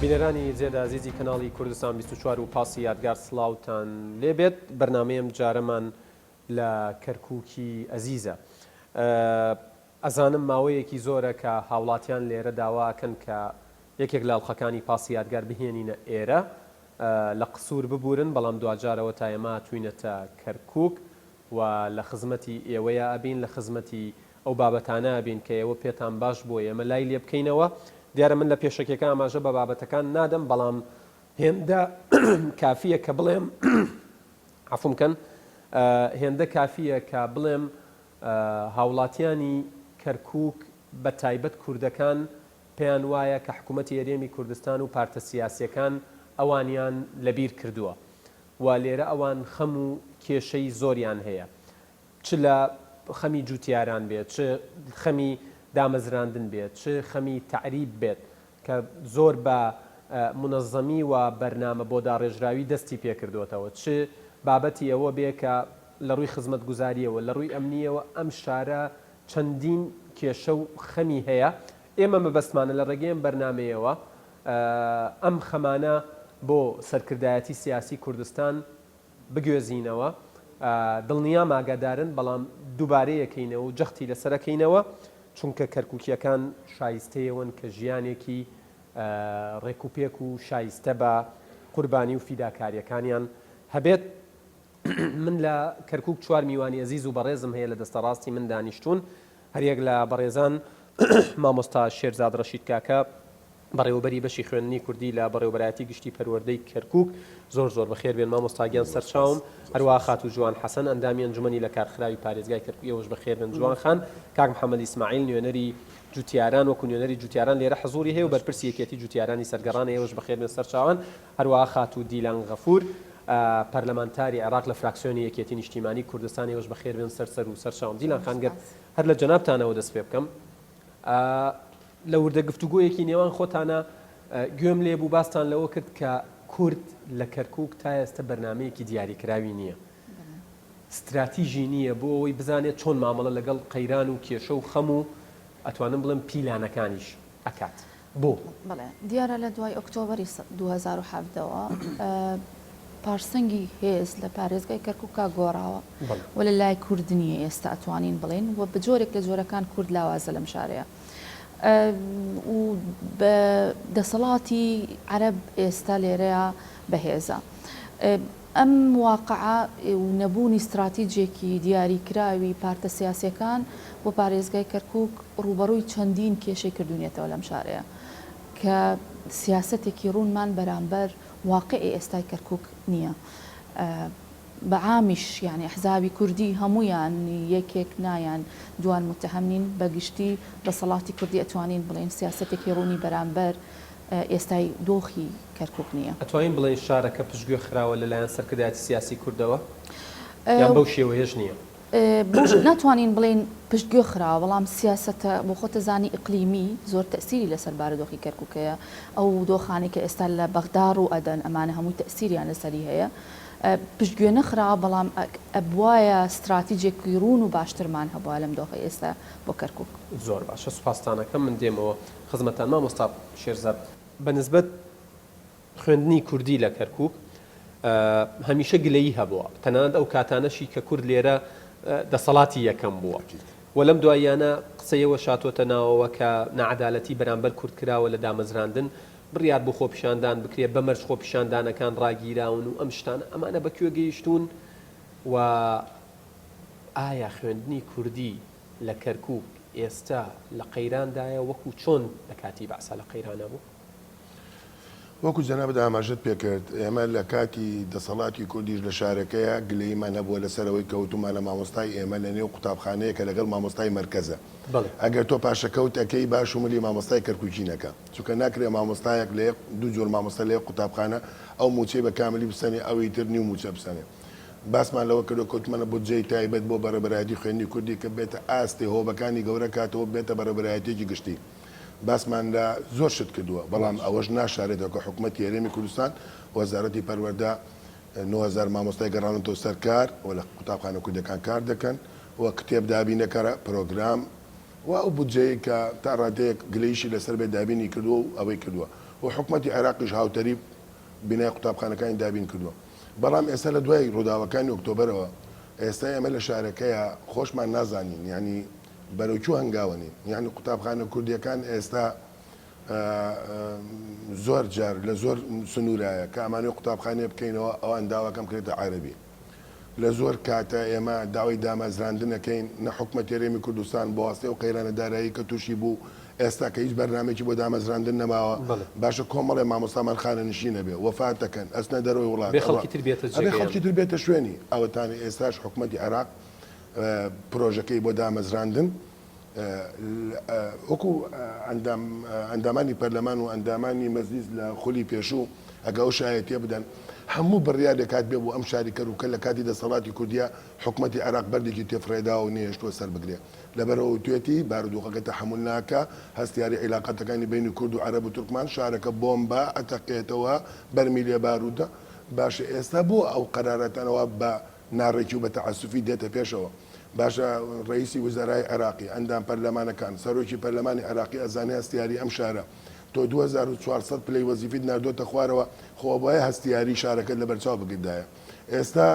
بینەرانی زێد ئازیزی کەناڵی کوردستان 24 و پاسی یادگار سڵاوتان لێبێت بەرنامەی ئەم جارەمان لە کەرکوکی ئەزیزە ئەزانم ماوەیەکی زۆرە کە هاوڵاتیان لێرە داوا ئەکەن کە یەکێک لە ئەڵقەکانی پاسی یادگار بهێنینە ئێرە لە قسور ببورن بەڵام دواجارەوە تا ئێمە هاتوینەتە کەرکوک و لە خزمەتی ئێوەیا ئەبین لە خزمەتی ئەو بابەتانە ئەبین کە ئێوە پێتان باش بووە ئێمە لای لێ بکەینەوە دیارە من لە پێشەکیەکە ئاماژە بە بابەتەکان نادەم بەڵام هێندە کافیە کە بڵێم عەفوم کەن هێندە کافیە کە بڵێم هاوڵاتیانی کەرکوک بە تایبەت کوردەکان پێیان وایە کە حکومەتی هەرێمی کوردستان و پارتە سیاسیەکان ئەوانیان لەبیر کردووە و لێرە ئەوان خەم و کێشەی زۆریان هەیە چ لە خەمی جوتیاران بێت چ خەمی دامەزراندن بێت چ خەمی تەعریب بێت کە زۆر بە مونەزەمی و بەرنامە بۆ داڕێژراوی دەستی پێکردۆتەوە، چ بابەتی ئەوە بێ کە لە ڕووی خزمەتگوزارییەوە، لە ڕووی ئەمنییەوە ئەم شارە چەندین کێشە و خەمی هەیە، ئێمە مەبەستمانە لە ڕێگەی ئەم بەرنامەیەوە ئەم خەمانە بۆ سەرکردایەتی سیاسی کوردستان بگوێزینەوە، دڵنیام ئاگادارن، بەڵام دووبارەیەکەینەوە و جەختی لەسەر ئەکەینەوە، چونکە کەرکوکییەکان شایستەیەوەن کە ژیانێکی ڕێکوپێک و شایستە بە قوربانی و فیداکارییەکانیان هەبێت. من لە کەرکوک چوار میوانی ئەزیز و بەڕێزم هەیە لە دەستە ڕاستی من دانیشتوون، هەریەک لە بەڕێزان مامۆستا شێرزاد ڕەشید کاکە، بەڕێوەبەری بەشی خوێندنی کوردی لە بەڕێوەبەرایەتی گشتی پەروەردەی کەرکوک، زۆر زۆر بەخێر بێن مامۆستا گیان سەرچاوم، هەروەها خاتوو جوان حەسەن ئەندامی ئەنجومەنی لەکارخراوی پارێزگای کەرکوک ئێوەش بەخێر بێن جوان خان، کاک محەمەد ئیسماعیل نوێنەری جوتیاران وەکو نوێنەری جوتیاران لێرە حزوری هەیە و بەرپرسی یەکێتی جوتیارانی سەرگەڕانە ئێوەش بەخێر بێن سەرچاوان، هەروەها خاتوو دیلان غەفور پەرلەمانتاری عێراق لە فراکسیۆنی یەکێتی نیشتیمانی کوردستان ئێوەش بەخێر بێن سەر سەر و سەرچاوم. دیلان خان گەر هەر لە جەنابتانەوە دەست پێ بکەم لە وردە گفتوگۆیەکی نێوان خۆتانا گوێم لێ بوو باستان لەوە کرد کە کورد لە کەرکووک تا ئێستە بەرنامەیەکی دیاریکراوی نییە، ستراتیژی نییە بۆ ئەوەی بزانێت چۆن مامەڵە لەگەڵ قەیران و کێشە و خەم و ئەتوانم بڵێم پیلانەکانیش ئەکات. بۆ؟ بەڵێ دیارە لە دوای ئۆکتۆبەری 2017 وە پارسەنگی هێز لە پارێزگای کەرکووکا گۆڕاوە و لە لای کورد نییە ئێستا ئەتوانین بڵێین و بە جۆرێک لە جۆرەکان کورد لاوازە لەم شارەیە و بە دەسەڵاتی عەرەب ئێستا لێرەیە بەهێزە. ئەم واقعە و نەبوونی ستراتیجێکی دیاریکراوی پارتە سیاسیەکان بۆ پارێزگای کەرکوک ڕووبەڕووی چەندین کێشەی کردوونیەتەوە لەم شارەیە کە سیاسەتێکی ڕوونمان بەرامبەر واقعی ئێستای کەرکوک نییە. بە عامیش یانی ئەحزابی کوردی هەموویان یەکێک نا یان دوان موتەهەم نین، بە گشتی دەسەڵاتی کوردی ئەتوانین بڵێین سیاسەتێکی ڕوونی بەرامبەر ئێستای دۆخی کەرکوک نییە. ئەتوانین بڵێین شارەکە پشتگوێ خراوە لەلایەن سەرکردایەتی سیاسی کوردەوە یان بەو شێوەیەش نییە؟ ناتوانین بڵێین پشتگوێ خراوە، بەڵام سیاسەتە بۆ خۆت دەزانی ئیقلیمی زۆر تەئسیری لەسەر بارودۆخی کەرکوک هەیە، ئەو دۆخانەی کە ئێستا لە بەغدا ڕوو ئەدەن ئەمانە هەمووی تەئسیریان لەسەری هەیە، پشتگوێ نەخراوە، بەڵام ئەبوایە ستراتیجێکی ڕوون و باشترمان هەبوایە لەم دۆخەی ئێستا بۆ کەرکوک. زۆر باشە سوپاستان ئەکەم من دێمەوە خزمەتان مامۆستا شێرزاد. بە نسبەت خوێندنی کوردی لە کەرکوک هەمیشە گلەیی هەبووە، تەنانەت ئەو کاتانەشی کە کورد لێرە دەسەڵاتی یەکەم بووە و لەم دواییانە قسەی ئەوەش هاتۆتە ناوەوە کە ناعەدالەتی بەرامبەر کورد کراوە لە دامەزراندن، بڕیار بوو خۆپیشاندان بکرێت، بە مەرج خۆپیشاندانەکان ڕاگیراون و ئەم شتانە، ئەمانە بە کوێ گەیشتوون و ئایا خوێندنی کوردی لە کەرکوک ئێستا لە قەیراندایە وەکو چۆن لە کاتی بەعسا لە قەیرانا بوو؟ وەکو جەنابت ئاماژەت پێکرد، ئێمە لە کاتی دەسەڵاتی کوردیش لە شارەکەیا گلەییمان هەبووە لەسەر ئەوەی کە وتومانە مامۆستای ئێمە لە نێو قوتابخانەیەکە لەگەڵ مامۆستای مەرکەزە. ئەگەر تۆ پاشەکەوت ئەکەی با شوملی مامۆستای کەرکوکی نەکا. چونکە ناکرێ مامۆستایەک لە یەک دوو جۆر مامۆستا لە یەک قوتابخانە ئەو مووچەی بە کاملی بسەنێ ئەوی تر نیو مووچە بسەنێ. باسمان لەوە کردووە کە وتمانە بودجەی تایبەت بۆ بەڕێوەبەرایەتی خوێندنی کوردی کە بێتە ئاستێ هۆبەکانی گەورە کاتەوە بێتە بەڕێوەبەرایەتیەکی گشتی. باسمان لە زۆر شت کردووە، بەڵام ئەوەش ناشارێتەوە کە حکومەتی هەرێمی کوردستان، وەزارەتی پەروەردە 9000 مامۆستای گەڕاونەتەوە سەر کار و لە قوتابخانە کوردیەکان کار دەکەن و کتێب دابین دەکەن، پرۆگرام و ئەو بودجەیەی کە تا ڕادەیەک گلەییشی لەسەر بێت دابینی کردووە و ئەوەی کردووە. و حکومەتی عێراقیش هاوتەریب بینای قوتابخانەکانی دابین کردووە. بەڵام ئێستا لە دوای ڕووداوەکانی ئۆکتۆبەرەوە ئێستا ئێمە لە شارەکەیا خۆشمان نازانین یانی بەرەو کوێ هەنگاوەنین یانی قوتابخانە کوردیەکان ئێستا زۆر جار لە زۆر سنوورایە کە ئەمانەوێ قوتابخانەیە بکەینەوە ئەوان داواکەن بکرێتە عەرەبی. لە زۆر کاتە ئێمە داوای دامەزراندن ئەکەین نە حکومەتی هەرێمی کوردستان بە واسطەی ئەو قەیرانە دارایی کە تووشی بوو ئێستا کە هیچ بەرنامەیەکی بۆ دامەزراندن نەماوە باشە کۆمەڵێ مامۆستامان خانەنشین ئەبێ وەفات ئەکەن ئەچنە دەرەوەی وڵات ئەبێ خەڵکی تر بێتە ئەبێ خەڵکی تر بێتە شوێنی ئەوەتانە ئێستاش حکومەتی عێراق پرۆژەکەی بۆ دامەزراندن وەکو ئەندامانی پەرلەمان و ئەندامانی مەجلیس لە خولی پێشوو ئەگە ئەو شایەتیە بدەن هەموو بڕیارێک هاتبێ بۆ ئەم شاری کەرکوکە لە کاتی دەسەڵاتی کوردیە حکومەتی عێراق بەردێکی تێفڕێداوە و نەیهێشتووە سەر بگرێ لەبەرئەوە وتوێتی بارودۆخەکە تەحەمول ناکا هەستیاری عیلاقاتەکانی بەینی کورد و عەرەب و تورکمان شارەکە بۆمبا ئەتەقێتەوە بەرمیلێ بارودە باشە ئێستا بۆ ئەو قەراراتانەوە بە ناڕێکی و بە تەعەسوفی دێتە پێشەوە. باشە ڕەئیسی وزەرای عێراقی، ئەندام پەرلەمانەکان، سەرۆکی پەرلەمانی عێراقی ئەزانێ هەستیاری ئەم شارە. تۆ 2400 پلەی وەزیفیت ناردۆتە خوارەوە، خۆ ئەبوایە هەستیاری شارەکەت لەبەرچاو بگردایە. ئێستا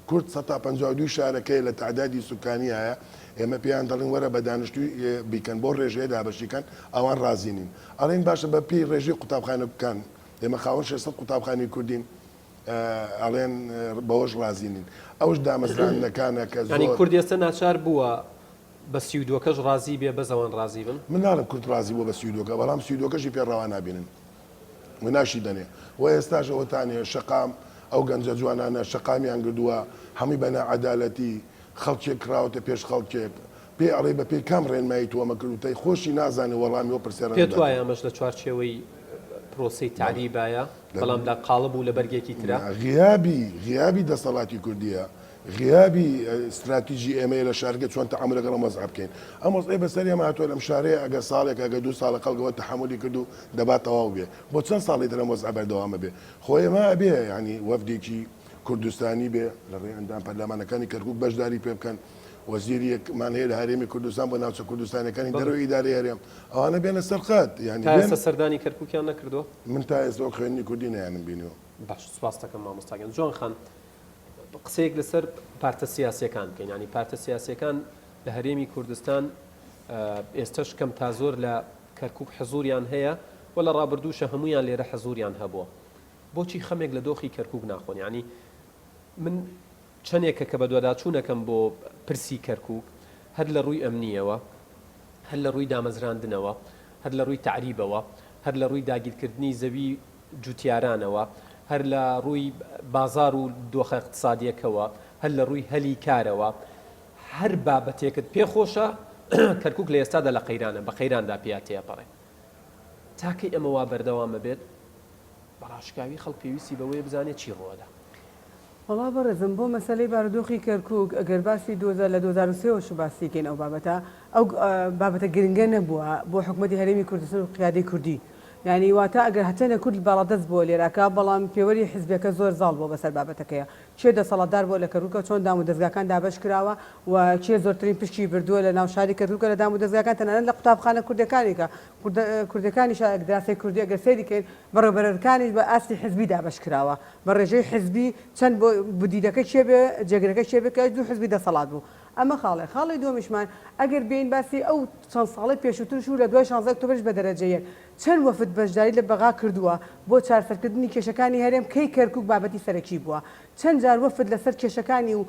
کورد سەتا 52 ی شارەکەیە لە تەعدادی سوکانیایە، ئێمە پێیان دەڵێین وەرە بە دانیشتووی بیکەن، بەو ڕێژەیە دابەشی کەن، ئەوان ڕازی نین. ئەڵێین باشە بە پێی ڕێژەی قوتابخانەکان، ئێمە خاوەن 600 قوتابخانەی کوردین، ئەڵێن بەوەش ڕازی نین. ئەوش دامەزراندنەکانە کە یانی زۆر. کورد ئێستا ناچار بووە بە سیودۆکەش ڕازی بێ بەس ئەوان ڕازی بن؟ من ناڵێم کورد ڕازی بووە بە سیودۆکە بەڵام سیودۆکەشی پێ ڕەوا نابینن و ناشی دەنێ و ئێستاش ئەوەتانێ شەقام ئەو گەنجە جوانانە شەقامیان گردووە هەمووی بە ناعەدالەتی خەڵکێک کراوەتە پێش خەڵکێک پێی ئەڵێی بە پێی کام ڕێنمایی تۆ ئەمە کردووتە خۆشی نازانێ وەڵامی ئەو پرسیارانە پێت وایە بداتەوە. ئەمەش لە چوارچێوەی پرۆسەی بەڵێ. تەعریبایە لە بەڵام لە قاڵب و لە بەرگێکی ترا؟ غیابی غیابی دەسەڵاتی کوردییە، غیابی ستراتیجی ئێمەیە لە شارگە چۆن تەعامول لەگەڵ ئەم وەزعە بکەین. ئەم وەزعەی بەسەر ئێمە هاتووە لەم شارەیە ئەگەر ساڵێک ئەگەر دوو ساڵە خەڵک ئەوە تەحەمولی کرد و دەبا تەواو بێ. بۆ چەند ساڵی تر ئەم وەزعە بەردەوام ئەبێ؟ خۆ ئێمە ئەبێ یانی وەفدێکی کوردستانی بێ لە ڕێی ئەندام پەرلەمانەکانی کەرکووک بەشداری پێ بکەن. وەزیریەکمان هەیە لە هەرێمی کوردستان بۆ ناوچە کوردستانیەکانی دەرەوەی ئیدارەی هەرێم ئەوانە بێنە سەر خەت یانی تا بێن. ئێستا سەردانی کەرکوکیان نەکردووە؟ من تا ئێستا وەک خوێندنی کوردی نەیانم بینیوە. باش سوپاست دەکەم مامۆستا گیان. جوان خان قسەیەک لەسەر پارتە سیاسیەکان بکەین یانی پارتە سیاسیەکان لە هەرێمی کوردستان ئێستەش کەم تا زۆر لە کەرکوک حزوریان هەیە و لە ڕابردووشە هەموویان لێرە حزوریان هەبووە بۆچی خەمێک لە دۆخی کەرکوک ناخۆن یانی من چەنێکە کە بەدواداچوونەکەم بۆ پرسی کەرکووک هەر لە ڕووی ئەمنییەوە، هەر لە ڕووی دامەزراندنەوە، هەر لە ڕووی تەعریبەوە، هەر لە ڕووی داگیرکردنی زەوی جووتیارانەوە، هەر لە ڕووی بازاڕ و دۆخە ئیقتسادییەکەوە، هەر لە ڕووی هەلی کارەوە، هەر بابەتێکت پێ خۆشە، کەرکووک لە ئێستادا لە قەیرانە، بە قەیراندا پیا تێئەپەڕێ. تا کەی ئەمە وا بەردەوام ئەبێت؟ بە ڕاشکاوی خەڵک پێویستی بەوەیە بزانێت چی ڕووئەدا. وەڵا بەڕێزم بۆ مەسەلەی بارودۆخی کەرکوک ئەگەر باسی لە 2003 وە شو باسی کەین ئەو بابەتە ئەو بابەتە گرنگە نەبووە بۆ حکومەتی هەرێمی کوردستان و قیادەی کوردی یانی واتە ئەگەر هەچەنە کورد باڵادەست بووە لێراکە بەڵام پێوەری حزبەکە زۆر زاڵ بووە بەسەر بابەتەکەیە کێ دەسەڵاتدار بووە لە کەرکوکە چۆن دام و دەزگاکان دابەش کراوە و کێ زۆرترین پشکی بردووە لە ناو شاری کەرکوکە لە دام و دەزگاکان تەنانەت لە قوتابخانە کوردەکانیکە کوردەکانیش دراسی کوردی ئەگەر سەیری کەین بەڕێوبەرەکانیش بە ئاستی حزبی دابەش کراوە بە ڕێژەی حزبی چەند بۆ مدیرەکە کێ بێ جێگرەکە کێ بێ کە دوو حزبی دەسەڵات بوو ئەمە خاڵێ خاڵی دووەمیشمان ئەگەر بێین باسی ئەو چەند ساڵەی پێشووترش و لە دوای 16 ئۆکتۆبەریش بە دەرەجە یەک چەند وەفد بەشداری لە بەغا کردووە بۆ چارسەرکردنی کێشەکانی هەرێم کەی کەرکوک بابەتی سەرەکی بووە چەند جار وەفد لەسەر کێشەکانی و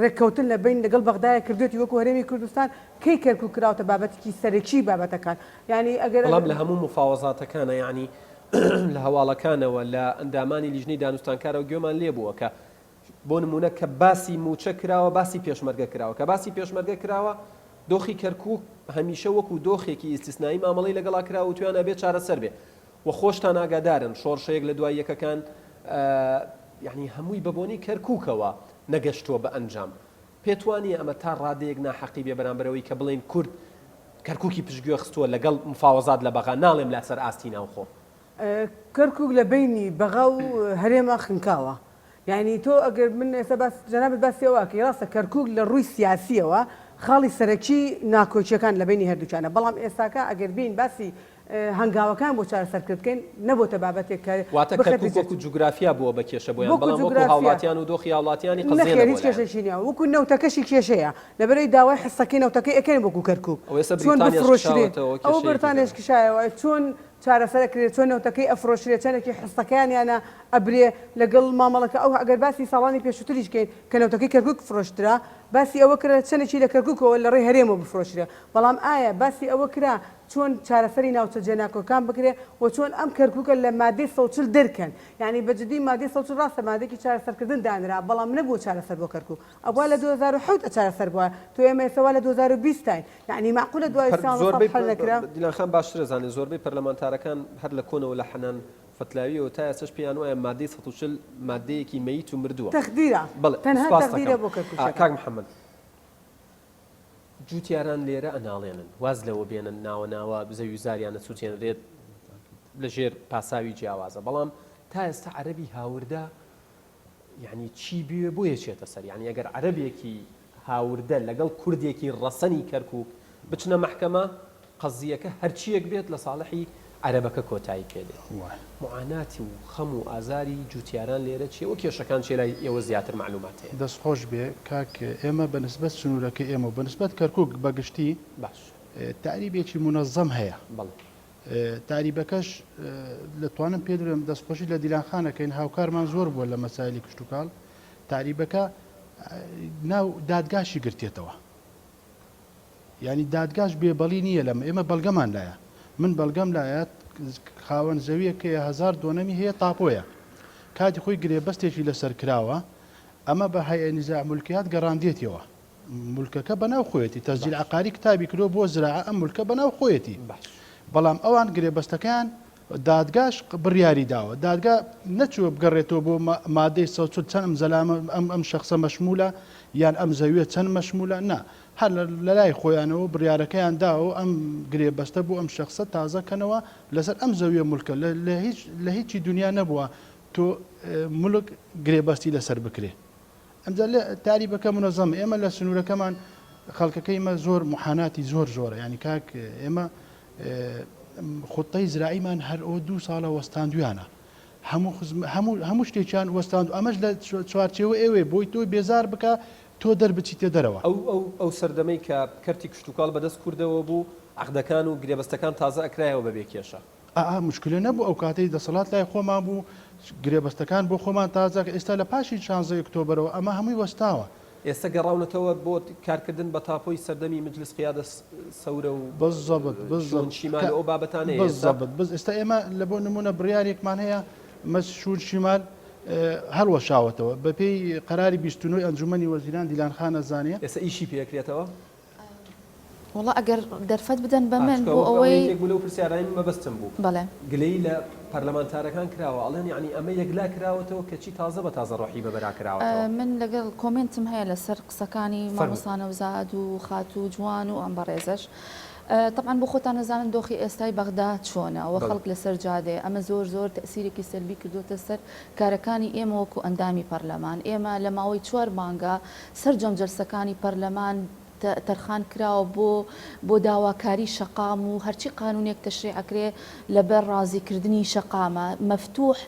ڕێککەوتن لە بەین لەگەڵ بەغدایە کردوێتی وەکو هەرێمی کوردستان کەی کەرکوک کراوتە بابەتێکی سەرەکی بابەتەکان یانی ئەگەر بەڵام لە هەموو مفاوەزاتەکانا یانی لە هەواڵەکانەوە لە ئەندامانی لیژنەی دانوستانکارەوە گوێمان لێ بووە کە بۆ نموونە کە باسی مووچە کراوە باسی پێشمەرگە کراوە کە باسی پێشمەرگە کراوە دۆخی کەرکووک هەمیشە وەکوو دۆخێکی ئیستیسنایی مامەڵەی لەگەڵا کراوە وتویان ئەبێ چارەسەر بێ و خۆشتان ئاگادارن شۆڕشە یەک لە دوای یەکەکان یانی هەمووی بە بۆنەی کەرکووکەوە نەگەشتووە بە ئەنجام پێت وا نییە ئەمە تا ڕادەیەک ناحەقی بێ بەرامبەر ئەوەی کە بڵێین کورد کەرکوکی پشتگوێ خستووە لەگەڵ مفاوەزات لە بەغا، ناڵێم لەسەر ئاستی ناوخۆ. کەرکوک لە بەینی بەغا و هەرێما خنکاوە. یانی تۆ ئەگەر من ئێستا باس جەنابت باسی ئەوە ئەکەی ڕاستە کەرکوک لە ڕووی سیاسییەوە خاڵی سەرەکی ناکۆکییەکان لە بەینی هەردووکیانە بەڵام ئێستاکە ئەگەر بێین باسی. هەنگاوەکان بۆ چارەسەرکرد بکەین نەبۆتە بابەتێک کە واتە بخرێتە کەرکوک جێ وەکو جوگرافیا بووە بە کێشە بۆیان وەکو بەڵام وەکو جوگرافیا هاوڵاتیان و دۆخی هاوڵاتیانی قەزیە نەخێر نەبووە هیچ لایان. کێشەکی نیە وەکو نەوتەکەشی کێشەیە لەبەرئەوەی داوای حسەکەی نەوتەکەی ئەکەین وەکو کەرکوک ئەوە ئێستا چۆن بریتانیاش بفرۆشرێ کشاوەتەوە ئەوە کێشەیەکی بریتانیاش ترە. کشایەوە چۆن چارەسەر ئەکرێ چۆن نەوتەکەی ئەفرۆشرێ چەنێکی حسەکەیانیانە ئەبرێ لەگەڵ مامەڵەکە ئەو ئەگەر باسی ساڵانی پێشووتریش کەین کە نەوتەکەی کەرکوک فرۆشترا باسی ئەوە کرا چەنێکی لە کەرکوکەوە لە ڕێی هەرێمەوە بفرۆشرێ بەڵام ئایا باسی ئەوە کرا چۆن چارەسەری ناوچە جێناکۆکان بکرێ و چۆن ئەم کەرکوکە لە مادەی 140 دەرکەن یانی بە جدی مادەی 140 ڕاستە مادەیەکی چارەسەرکردن دانرا بەڵام نەبووە چارەسەر بۆ کەرکوک ئەبوا لە 2007 چارەسەر بوایە تۆ ئێمە ئێستا وا لە 2020 تاین یانی مەعقولە دوای 16 ساڵ زۆربەی حەل نەکرا؟ دیلان خان باشتر ئەزانێ زۆربەی پەرلەمانتارەکان هەر لە کۆنەوە لە حەنان فەتلاویەوە تا ئێستاش پێیان وایە مادەی 140 مادەیەکی مەیت و مردووە. تەخدیرە بەڵێ تەنها سوپاست تەخدیرە دەکەم. بۆ کەرکوکیەکان. کاک محەمەد جوتیاران لێرە ئەناڵێنن واز لەوە بێنن ناوە ناوە زەوی و زاریان ئەسوتێنرێت لە ژێر پاساوی جیاوازە بەڵام تا ئێستا عەرەبی هاوردە یعنی چی بوێ بۆ یەچێتە سەر یعنی ئەگەر عەرەبێکی هاوردە لەگەڵ کوردێکی ڕەسەنی کەرکوک بچنە مەحکەمە قەزییەکە هەرچییەک بێت لە ساڵحی عەرەبەکە کۆتایی پێ دێت. موعاناتی و خەم و ئازاری جوتیاران لێرە چیە و کێشەکان چیە لای ئێوە زیاتر مەعلومات هەیە؟ دەست خۆش بێ کاک ئێمە بە نسبەت سنوورەکەی ئێمە و بە نسبەت کەرکووک بە گشتی باش. تەعریبێکی مونەزەم هەیە. بەڵێ. تەعریبەکەش دەتوانم پێت بڵێم دەست خۆشی لە دیلان خان ئەکەین هاوکارمان زۆر بووە لە مەسایلی کشتوکاڵ تەعریبەکە ناو دادگاشی گرتێتەوە. یانی دادگاش بێ بەڵی نییە لەمە ئێمە بەڵگەمان لایە من بەڵگەم لایە خاوەن زەویەک هەیە هەزار دۆنەمی هەیە تاپۆیە کاتی خۆی گرێبەستێکی لەسەر کراوە ئەمە بە هەیئە نیزاع مولکیات گەڕاندێتیەوە مولکەکە بەناو خۆیەتی تەسجیل عقاری کتابی کرۆ بۆ زراعە ئەم مولکە بەناو خۆیەتی بەڵام ئەوان گرێبەستەکەیان دادگاش بڕیاری داوە دادگا نەچووە بگەڕێتەوە بۆ مادەی 140 چەند ئەم زەلامە ئەم ئەم شەخسە مەشمولە یان ئەم زەویە چەند مەشمولە نا هەر لەلای خۆیانەوە بڕیارەکەیان داوە ئەم گرێبەستە بۆ ئەم شەخسە تازە کەنەوە لەسەر ئەم زەویە مولکە لە هیچ لە هیچی دنیا نەبووە تۆ مولک گرێبەستی لەسەر بکرێ ئەمجا لە تاریبەکە منەزەم ئێمە لە سنوورەکەمان خەڵکەکەی مە زۆر محاناتی زۆر زۆرە ینی کاک ئێمە خوتەی زراعیمان هەر ئەوە دوو ساڵە وەستاندویانە هەموو هەموو هەموو شتێکیان وەستاند ئەمەش لە چوارچێوە ئێوێ بۆی تۆی بێزار بکە تۆ دەربچیتە دەرەوە. ئەو ئەو ئەو سەردەمەی کە کەرتی کشتوکاڵ بەدەست کوردەوە بوو، عەقدەکان و گرێبەستەکان تازە ئەکرایەوە بەبێ کێشە. ئا ئا موشکلە نەبوو ئەو کاتەی دەسەڵات لای خۆمان بوو گرێبەستەکان بۆ خۆمان تازە ئێستا لە پاشی شانزەی ئۆکتۆبەرەوە ئەمە هەمووی وەستاوە. ئێستا گەڕاونەتەوە بۆ کارکردن بە تاپۆی سەردەمی مجلس قیادە سەورە و بالضبط شوون بالضبط شیمال و ئەو بابەتانەیە ئێستا؟ بالضبط بز ئێستا ئێمە لە بۆ نموونە بڕیارێکمان هەیە مەس شوون شیمال هەڵوەشاوەتەوە بەپێی قەراری 29 ی ئەنجومەنی وەزیران دیلان خان ئەزانێ. ئێستا ئیشی پێ ئەکرێتەوە؟ وەڵا ئەگەر دەرفەت بدەن بە من چونکە بۆ وەک ئەوە ئەوەی. یەکێک بوو لەو پرسیارانەی من مەبەستم بوو. بەڵێ. گلەیی لە پەرلەمانتارەکان کراوە ئەڵێن یەعنی ئەمە یەکلا کراوەتەوە کەچی تازە بە تازە ڕۆحی بە بەرا کراوەتەوە. من لەگەڵ comment م هەیە لەسەر قسەکانی فەرموو. مامۆستا نەوزاد و خاتوو جوان و ئەم بەڕێزەش. تەبعەن بۆ خۆتان ئەزانن دۆخی ئێستای بەغدا چۆنە و بەڵێ. خەڵک لەسەر جادەیە ئەمە زۆر زۆر تەئسیرێکی سەلبی کردۆتە سەر کارەکانی ئێمە وەکو ئەندامی پەرلەمان ئێمە لە ماوەی چوار مانگا سەرجەم جەلسەکانی پەرلەمان تەرخان کراوە بۆ بۆ داواکاری شەقام و هەرچی قانونێک تەشریع ئەکرێ لەبەر ڕازی کردنی شەقامە مەفتوح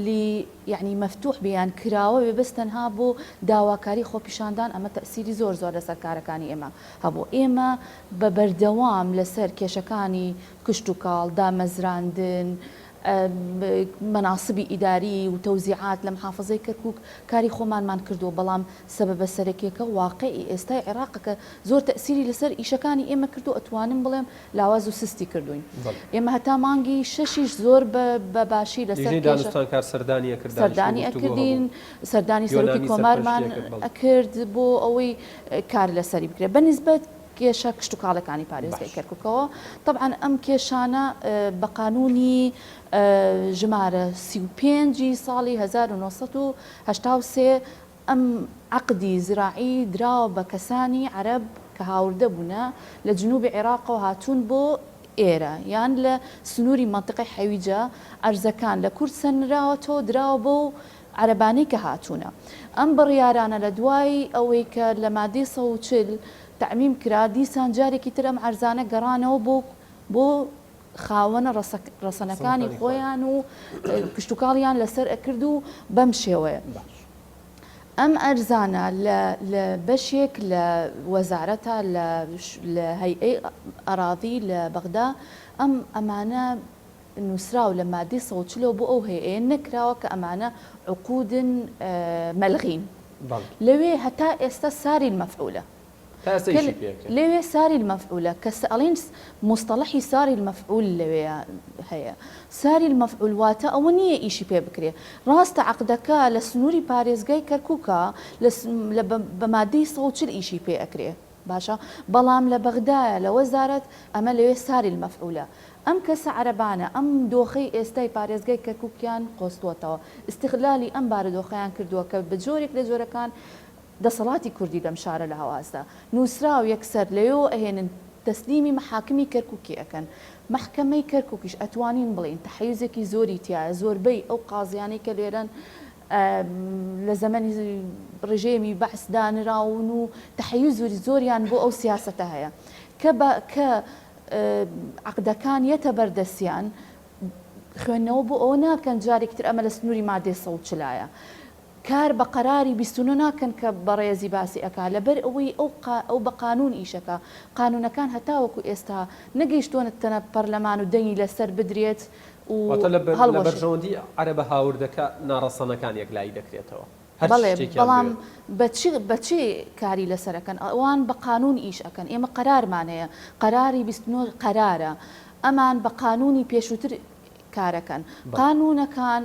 لی یەعنی مەفتوح بێ یان کراوە بێ بەس تەنها بۆ داواکاری خۆپیشاندان ئەمە تەئسیری زۆر زۆر لەسەر کارەکانی ئێمە هەبوو ئێمە بە بەردەوام لەسەر کێشەکانی کشتوکاڵ دامەزراندن مەناسبی ئیداری و تەوزیعات لە محافەزەی کەرکوک کاری خۆمانمان کردووە بەڵام سەبەبە سەرەکیەکە واقعی ئێستای عێراقە کە زۆر تەئسیری لەسەر ئیشەکانی ئێمە کردووە ئەتوانم بڵێم لاواز و سستی کردووین ئێمە هەتا مانگی شەشیش زۆر بە باشی لەسەر لیژنەی کێشە دانوستانکار سەردانی ئەکرد دانیشتن و سەردانی گفتوگۆ ئەکردین هەبوو سەردانی سەرۆکی یۆنامی کۆمارمان سەرپەرشتی ئەکرد بەڵێ. ئەکرد بۆ ئەوەی کار لەسەری بکرێت بە نیسبەت کێشە کشتوکاڵەکانی پارێزگای باش. کەرکوکەوە تەبعەن ئەم کێشانە بە قانونی ژمارە 35 ی ساڵی 1983 ئەم عەقدی زراعی دراوە بە کەسانی عەرەب کە هاوردە بوونە لە جنوبی عێراقەوە هاتوون بۆ ئێرە یان لە سنووری مەنتیقەی حەویجە عەرزەکان لە کورد سەنراوەتەوە دراوە بەو عەرەبانەی کە هاتوونە. ئەم بڕیارانە لە دوای ئەوەی کە لە مادەی 140 تەعمیم کرا دیسان جارێکی تر ئەم عەرزانە گەڕانەوە بۆ بۆ. خاوەنە ڕەسەنەکانی خۆیان و کشتوکاڵیان لەسەر ئەکرد و بەم شێوەیە. ئەم ئەرزانە لە لە بەشێک لە وەزارەتە لە لە هەیئەی ئەراضی لە بەغدا ئەم ئەمانە نووسراو لە مادەی 140 ەوە بۆ ئەو هەیئەیە نەکراوە کە ئەمانە عقودن مەلغین لەوێ هەتا ئێستا ساری المفعولە. تا ئێستا ئیشی پێ ئەکرێ. لەوێ ساری المفعولە کە ئەڵێن موستەڵەحی ساری المفعول لەوێ هەیە ساری المفعول واتە ئەوە نییە ئیشی پێ بکرێ ڕاستە عەقدەکە لە سنووری پارێزگای کەرکووکە لە بە مادەی 140 ئیشی پێ ئەکرێ باشە بەڵام لە بەغدایە لە وەزارەت ئەمە لەوێ ساری المفعولە ئەم کەسە عەرەبانە ئەم دۆخەی ئێستای پارێزگای کەرکووکیان قۆستووەتەوە ئیستغلالی ئەم بارودۆخەیان کردووە کە بە جۆرێک لە جۆرەکان دەسەڵاتی کوردی لەم شارە لاوازە. نووسراو یەکسەر لەوێوە ئەهێنن تەسلیمی مەحاکمی کەرکوکی ئەکەن. مەحکەمەی کەرکوکیش ئەتوانین بڵێین تەحەیوزێکی زۆری تیایە، زۆربەی ئەو قازیانەی کە لێرەن لە زەمەنی ڕژێمی بەعس دانراون و تەحەیوزی زۆریان بۆ ئەو سیاسەتە هەیە. کە بە کە عەقدەکان یەتە بەردەستیان خوێندنەوە بۆ ئەوە ناکەن جارێکی تر ئەمە لە سنووری مادەی 140 ایە. کار بە قەراری 29 ناکەن کە بەڕێزی باسی ئەکا لەبەر ئەوەی ئەو قا ئەو بە قانوون ئیشەکا قانوونەکان هەتاوەکو ئێستا نەگەیشتوەنەتەنە پەرلەمان و دەنگی لەسەر بدرێت و واتە لە بەر لە هەڵوەشێ. بەرژەوەندی عەرەبە هاوردەکە ناڕەسەنەکان یەکلایی دەکرێتەوە هەر بەڵێ شتێکیان بەڵام بوێت. بە چ بە چ کاری لەسەر ئەکەن ئەوان بە قانوون ئیش ئەکەن ئێمە قەرارمان هەیە قەراری 29 قەرارە ئەمان بە قانوونی پێشووتر کارەکەن قانونەکان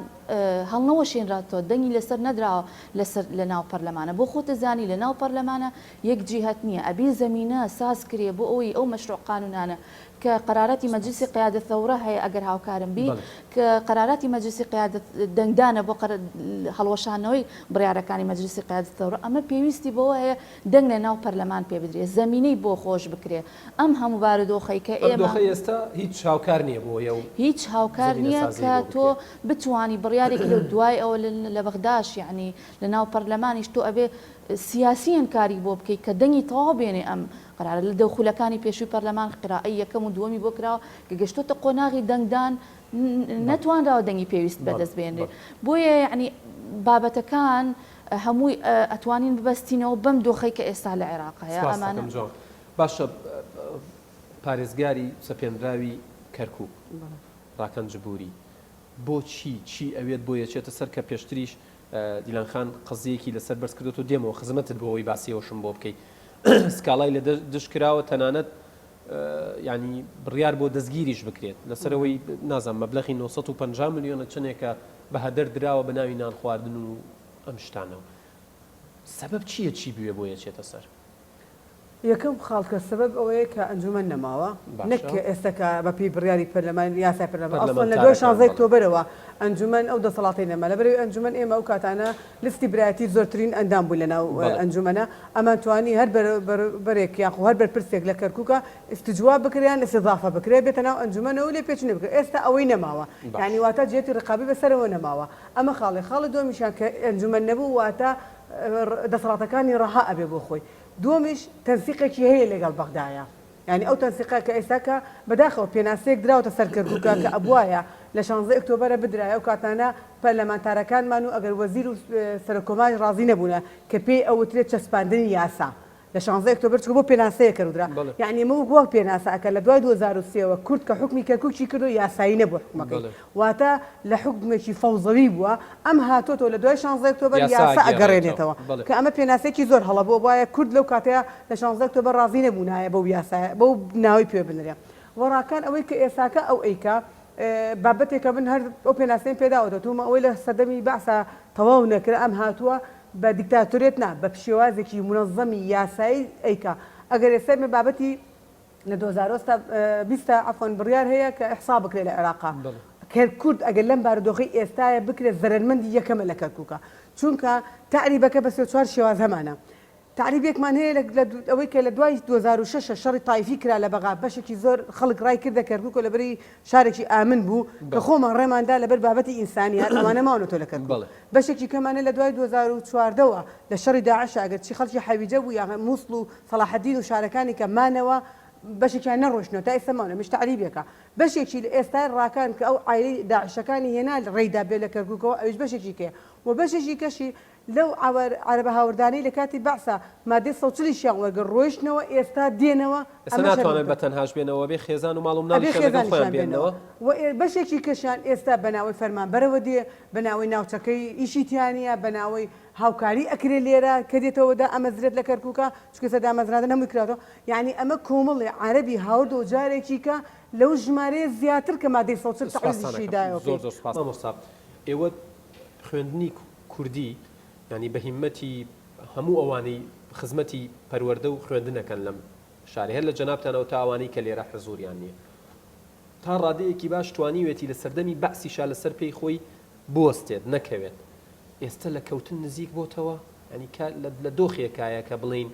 هەڵنەوەشێنراتەوە دەنگی لەسەر نەدراوە لەسەر لەناو پەرلەمانە بۆ خۆتە زانی لەناو پەرلەمانە یەک جیهەت نییە ئەبی زەمینە ساز کرێ بۆ ئەوەی ئەو مەشروع قانونانە کە قەراراتی مەجلیسی قیادە ثەورە هەیە ئەگەر هاوکارم بی کە قەراراتی مەجلیسی قیادە دەنگدانە بۆ هەڵوەشانەوەی بڕیارەکانی مەجلیسی قیادە ثەورە ئەمە پێویستی بەوە هەیە دەنگ لەناو پەرلەمان پێ بدرێ زەمینەی بۆ خۆش بکرێ ئەم هەموو بارودۆخەی کە ئەم ئێمە. دۆخەی ئێستا هیچ هاوکار نییە بۆ ئەو هیچ هاوکار نییە زەمینەسازیی کە بۆ تۆ بکرێ. بتوانی بڕیارێکی لەو دوای ئەوە لە بەغداش یەعنی لە ناو پەرلەمانیش تۆ ئەبێ سیاسیەن کاری بۆ بکەی کە دەنگی تەواو بێنێ ئەم قەرارە لە دەو خولەکانی پێشووی پەرلەمان قیرائەی یەکەم و دووەمی بۆ کراوە کە گەشتۆتە قۆناغی دەنگدان نەتوانراوە دەنگی پێویست بەدەست بێنرێ بۆیە یەعنی بابەتەکان هەمووی ئەتوانین ببەستینەوە بەم دۆخەی کە ئێستا لە عێراق هەیە سپاست ئەمانە. دەکەم جوان. باشە پارێزگاری سەپێنراوی کەرکوک ڕاکان جبوری بۆچی چی ئەوێت بۆ یەچێتە سەر کە پێشتریش دیلان خان قەزیەکی لەسەر بەرز کردۆتەوە دێمەوە خزمەتت بۆ ئەوەی باسی ئەوشم بۆ بکەی سکاڵای لە دژ کراوە تەنانەت ینی بڕیار بۆ دەستگیریش بکرێت لەسەرەوەی نازانم مەبلەغی 950 ملیۆنە چنێکە بە هەدەر دراوە بە ناوی نان خواردن و ئەم شتانەوە سەبەب چییە چی بوێ بۆ یەچێتە سەر؟ یەکەم خاڵ کە سەبەب ئەوەیە کە ئەنجومەن نەماوە نەک باشە. کە ئێستا کە بە پێی بڕیاری پەرلەمان یاسای پەرلەمان ئەسڵەن لە دوای پەرلەمانتارەکان شانزەی بەڵێ. ئۆکتۆبەرەوە ئەنجومەن ئەو دەسەڵاتەی نەما لەبەرئەوەی ئەنجومەن ئێمە ئەو کاتانە لستی برایەتی زۆرترین ئەندام بووین لە ناو بەڵێ. ئەنجومەنە ئەمان توانی هەر بەر بەرێک یاخو هەر بەرپرسێک لە کەرکوکە استجواب بکرێ یان استضافە بکرێ بێتە ناو ئەنجومەنەوە و لێپێچینە بکرێ ئێستا ئەوەی نەماوە باش. یانی واتە جێتی ڕقابی بەسەرەوە نەماوە ئەمە خاڵێک خاڵی دووەمیشیان کە ئەنجومەن نەبوو واتە دەسەڵاتەکانی ڕەها ئەبێ بۆ خۆی دووەمیش تەنسیقێکی هەیە لەگەڵ بەغدایە یانی ئەو تەنسیقە کە ئێستا کە بەداخەوە پێناسەیەک دراوەتە سەر کەرکوکە کە ئەبوایە لە شانزەی ئۆکتۆبەرە بدرایە ئەو کاتانە پەرلەمانتارەکانمان و ئەگەر وەزیر و سەرۆککۆماریش ڕازی نەبوونە کە پێی ئەوترێت چەسپاندنی یاسا لە شانزەی ئۆکتۆبەر چونکە بۆ پێناسەیەک کەرودرا بەڵێ. یانی ئەمە وەک وەک پێناسە ئەکا لە دوای 2003 وە کورد کە حوکمی کەرکوکی کردو یاسایی نەبووە حوکمەکەی بەڵێ. واتە لە حوکمێکی فەوزەوی بووە ئەم هاتۆتەوە لە دوای شانزەی ئۆکتۆبەر یاسا یاسا ئەگێڕێتەوە ئەگەڕێنێتەوە بەڵێ. کە ئەمە پێناسەیەکی زۆر هەڵە بووە بوایە کورد لەو کاتەیا لە شانزەی ئۆکتۆبەر ڕازی نەبوونایە بەو یاسایە بەو ناوەی پێ بنرێ وە ڕاکان ئەوەی کە ئێساکە ئەو ئەیکا بابەتێکە من هەر ئەو پێناسەیەم پێ داوەتەوە تومە ئەوەی لە سەردەمی بەعسا تەواو نەکرا ئەم هاتووە بە دیکتاتۆریەت نا بە شێوازێکی مونەزەمی یاسایی ئەیکا ئەگەر ئێستا ئێمە بابەتی لە 2020 عەفوەن بڕیار هەیە کە ئیحسا بکرێت لە عێراقا کە کورد ئەگەر لەم بارودۆخەی ئێستایە بکرێت زەرەرمەندی یەکەمە لە کەرکوکە چونکە تەعریبەکە بە سێ چوار شێواز هەمانە تەعریبێکمان هەیە لە لە ئەوەی کە لە دوای 2006 شەڕی تایفی کرا لە بەغا بەشێکی زۆر خەڵک ڕای کردە کەرکوک و لەبەری شارێکی ئامن بوو کە خۆمان ڕێمان دا لەبەر بابەتی ئینسانی هەر ئەوانە ماونەتەوە لە کەرکوک بەشێکی کەمانە لە دوای 2014 وە لە شەڕی داعشا ئەگەر چی خەڵکی حەویجە بوو یان موسڵ و سەڵاحەدین و شارەکانی کە مانەوە بەشێکیان نەڕۆشتنەوە تا ئێستا ماونە ئەمەش تەعریبێکە. بەشێکی لە ئێستای ڕاکان کە ئەو عایلەی داعشەکانی هێنا ڕێی دا بێ لە کەرکوکەوە ئەویش بەشێکی کەیە و بەشێکی کەشی لەو عەرەبە هاوردانەی لە کاتی بەعسا مادەی 140 یشیان وەرگرت ڕۆیشتنەوە ئێستا دێنەوە ئێستا ئەمەش هەر ناتوانن بە تەنهاش بێنەوە ئەبێ خێزان و ماڵ و ئەبێ مناڵیشیان لەگەڵ خۆیان خێزانیشیان بێنەوە بێننەوە. و بەشێکی کەشیان ئێستا بە ناوەی فەرمانبەرەوە دێ بە ناوەی ناوچەکەی ئیشی تیا نیە بە ناوەی هاوکاری ئەکرێ لێرە کە دێتەوە دائەمەزرێت لە کەرکوکا چونکە ئێستا دامەزراندن هەمووی کراوەتەوە یانی ئەمە کۆمەڵێ عەرەبی هاوردەوە جارێکی کە لەو ژمارەیە زیاتر کە مادەی 140 سوپاستان تەعویزیشی ئەکەم دایەوە زۆر پێی. زۆر سوپاس مامۆستا ئێوە خوێندنی کوردی یانی بە هیمەتی هەموو ئەوانەی خزمەتی پەروەردە و خوێندن ئەکەن لەم شارە هەر لە جەنابتانەوە تا ئەوانەی کە لێرە حزوریان نییە تا ڕادەیەکی باش توانیوێتی لە سەردەمی بەعسیشا لەسەر پێی خۆی بوەستێت نەکەوێت ئێستە لە کەوتن نزیک بۆتەوە؟ یانی کە لە دۆخێکایە کە بڵێین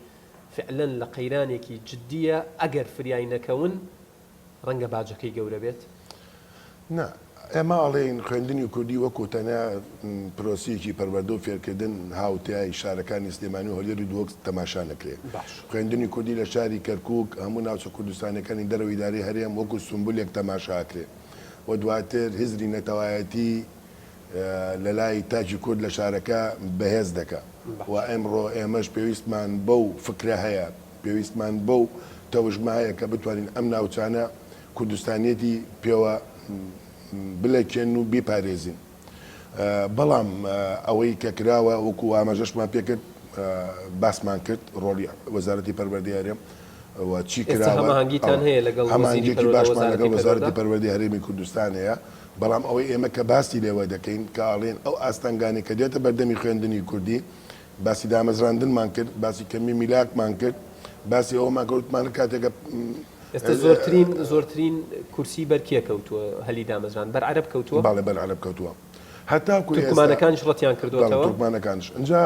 فعلەن لە قەیرانێکی جدییە ئەگەر فریای نەکەون ڕەنگە باجەکەی گەورە بێت؟ نا، ئێمە ئەڵێین خوێندنی کوردی وەکو تەنیا پرۆسیەکی پەروەردە و فێرکردن هاوتای شارەکانی سلێمانی و هەولێر و دهۆک تەماشا نەکرێ. باش. خوێندنی کوردی لە شاری کەرکوک، هەموو ناوچە کوردستانیەکانی دەرەوەی ئیدارەی هەرێم وەکو سومبولێک تەماشا ئەکرێ و دواتر هزری نەتەوایەتی لە لای تاکی کورد لە شارەکە بەهێز دەکا و ئێمڕۆ ئێمەش پێویستمان بەو فکرە هەیە، پێویستمان بەو تەوژمە هەیە کە بتوانین ئەم ناوچانە کوردستانیەتی پێوە بلەکێن و بیپارێزین. بەڵام ئەوەی کە کراوە وەکو ئاماژەشمان پێکرد باسمان کرد ڕۆڵی وەزارەتی پەروەردەی هەرێم و چی ئێستا کراوە هەماهەنگیتان هەیە لەگەڵ وەزیری هەماهەنگیەکی پەروەردە باشمان وەزارەتی لەگەڵ وەزارەتی پەروەردە؟ پەروەردەی هەرێمی کوردستان هەیە، بەڵام ئەوەی ئێمە کە باسی لێوە دەکەین کە ئەڵێین ئەو ئاستەنگانەی کە دێتە بەردەمی خوێندنی کوردی باسی دامەزراندنمان کرد، باسی کەمی میلاکمان کرد، باسی ئەوەمان کرد وتمان کاتێکە ئێستا زۆرترین زۆرترین کورسی بەر کێ کەوتووە هەلی دامەزراند؟ بەر عەرەب کەوتووە؟ بەڵێ بەر عەرەب کەوتووە. هەتاکو ئێستا تورکمانەکانیش ڕەتیان بەڵێ کردۆتەوە؟ تورکمانەکانیش. ئینجا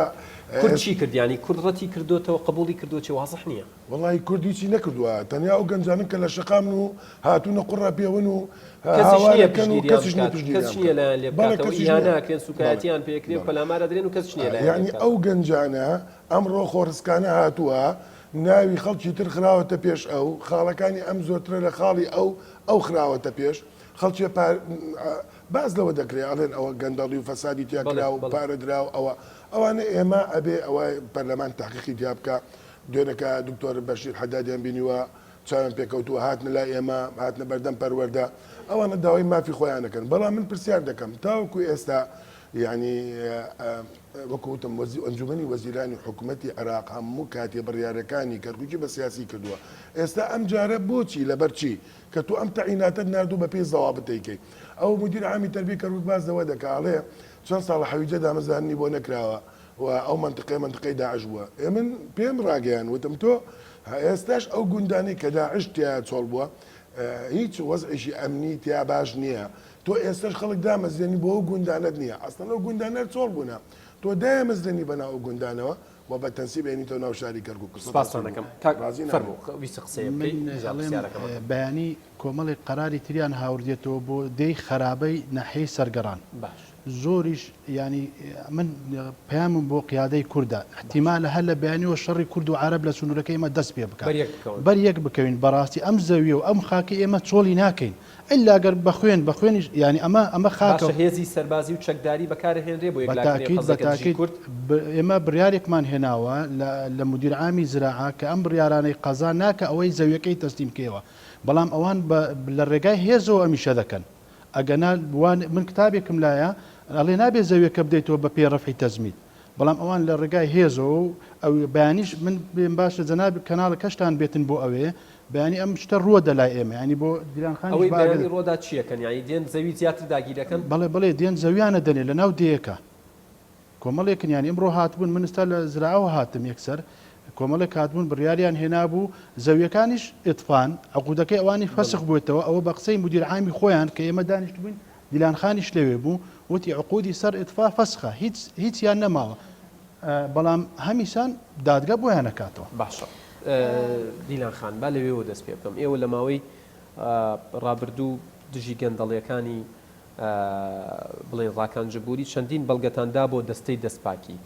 کورد چی کرد یانی کورد ڕەتی کردۆتەوە قبوڵی کردووە چی وازح نییە. وەڵاهی کورد هیچی نەکردووە تەنیا ئەو گەنجانەن کە لە شەقامن و هاتوونە قوڕە پێون و کەسیش نییە هاوارەکەن و پشتگیریان کەسیش نییە بکات پشتگیریان کەسیش نییە بکات لایان لێ بەڵێ بکاتەوە کەسیش ئیهانە نییە ئەکرێن بەڵێ سوکایەتیان پێ ئەکرێ و بەڵێ پەلامار ئەدرێن و کەسیش نییە لایان لێ یەعنی ئەو بکاتەوە. گەنجانە ئەمڕۆ خۆڕسکانە هاتووە ناوی خەڵکی تر خراوەتە پێش ئەو خاڵەکانی ئەم زۆرترە لە خاڵی ئەو ئەو خراوەتە پێش خەڵکێ پار باس لەوە دەکرێ ئەڵێن ئەوە گەندەڵی و فەسادی تیا بەڵێ کرا و بەڵێ. پارە درا و ئەوە ئەوانە ئێمە ئەبێ ئەوە پەرلەمان تەحقیقی تیا بکا دوێنێ کە دکتۆر بەشیر حەدادیان بینیوە چاویان پێکەوتووە هاتنە لای ئێمە هاتنە بەردەم پەروەردە ئەوانە داوای مافی خۆیان دەکەن بەڵام من پرسیار دەکەم تاوەکو ئێستا یعنی وەکو وتم ئەنجومەنی وەزیرانی حکوومەتی عێراق هەموو کاتێ بڕیارەکانی کەرکوکی بە سیاسی کردووە ئێستا ئەم جارە بۆچی لەبەر چی کە تۆ ئەم تەعیناتەت ناردوو بە پێی زەوابت دەیکەی ئەو مدیر عامی تەربیەی کەرکوک باس لەوە دەکا ئەڵێ چەند ساڵە حەویجە دامەزراندنی بۆ نەکراوە و ئەو مەنتقەیە مەنتقەی داعش بووە ئێ من پێم ڕاگەیان وتم تۆ ئێستاش ئەو گوندانەی کە داعش تیا چۆڵ بووە هیچ وەزعێکی ئەمنی تیا باش نییە تۆ ئێستاش خەڵک دامەزرێنی بۆ ئەو گوندانەت نییە ئەسڵەن ئەو گوندانە هەر چۆڵ بوونە تۆ دایەمەزرێنی بەناو ئەو گوندانەوە و بە تەنسیب ئەینیتەوە ناو شاری کەرکوک قسەتان سپاستان چی بوو دەکەم کاک ڕازی نابم. فەرموو ویستت قسەیە بکەی من ئینجا ئەڵێم پرسیارەکەم ئەکەم. بەیانی کۆمەڵێک قەراری تریان هاوردێتەوە بۆ دێی خەرابەی ناحیەی سەرگەڕان باش. زۆریش یانی من پەیامم بۆ قیادەی کوردە ئیحتیمالە هەر لە بەیانیەوە شەڕی کورد و عەرەب لە سنوورەکەی ئێمە دەست پێ بکات بەر یەک بکەون. بەر یەک بکەوین بەڕاستی ئەم زەویە و ئەم خاکەی ئێمە چۆڵی ناکەین ئیلا گەر بە خوێن بە خوێنیش یانی ئەمە ئەمە خاکە. باشە هێزی سەربازی و چەکداری بەکارئەهێنرێ بۆ بە یەکلاکردنەوەی تاکید بە قەزیەکە دژی تاکید کورد؟ ئێمە بڕیارێکمان هێناوە لە لە مدیر عامی زراعە کە ئەم بڕیارانەی قەزا ناکا ئەوەی زەویەکەی تەسلیم کەیەوە بەڵام ئەوان بە لە ڕێگای هێزەوە ئەمیشە دەکەن ئەگەنا وا من کتابێکم لایە ئەڵێ نابێ زەویەکە بدەیتەوە بە پێی ڕەفعی تەزمید بەڵام ئەوان لە ڕێگای هێزەوە و ئەو بەیانیش من پێم باشە جەنابی کەناڵەکەشتان بێتن بۆ ئەوێ بەیانی ئەم شتە ڕووە دە لای ئێمە یانی بۆ دیلان خانیش ئەوەی با بەیانی ئەگەر ڕۆدا چیەکەن یانی دێن زەوی زیاتر داگیرەکەن؟ بەڵێ بەڵێ دێن زەویانە دەنێ لە ناو دێیەکە کۆمەڵێکن یانی ئمڕۆ هاتبوون من ئستا لە زراعەوە هاتم یەکسەر کۆمەڵێک هاتبوون بڕیاریان هێنابوو زەویەکانیش ئیتفان عقودەکەی ئەوانی فەسخ بووێتەوە ئەوە بە قسەی مدیر عامی خۆیان کە ئێمە دانیشتبووین دیلان خانیش لەوێ بوو وتی عقودی سەر ئیتفا فەسخە هیچ هیچیان نەماوە بەڵام هەمیسان دادگا بۆیان ئەکاتەوە. باشە دیلان خان با لەوێوە دەست پێ بکەم ئێوە لە ماوەی ڕابردوو دژی گەندەڵیەکانی بڵێن ڕاکان جبوری چەندین بەڵگەتان دا بۆ دەستەی دەستپاکی.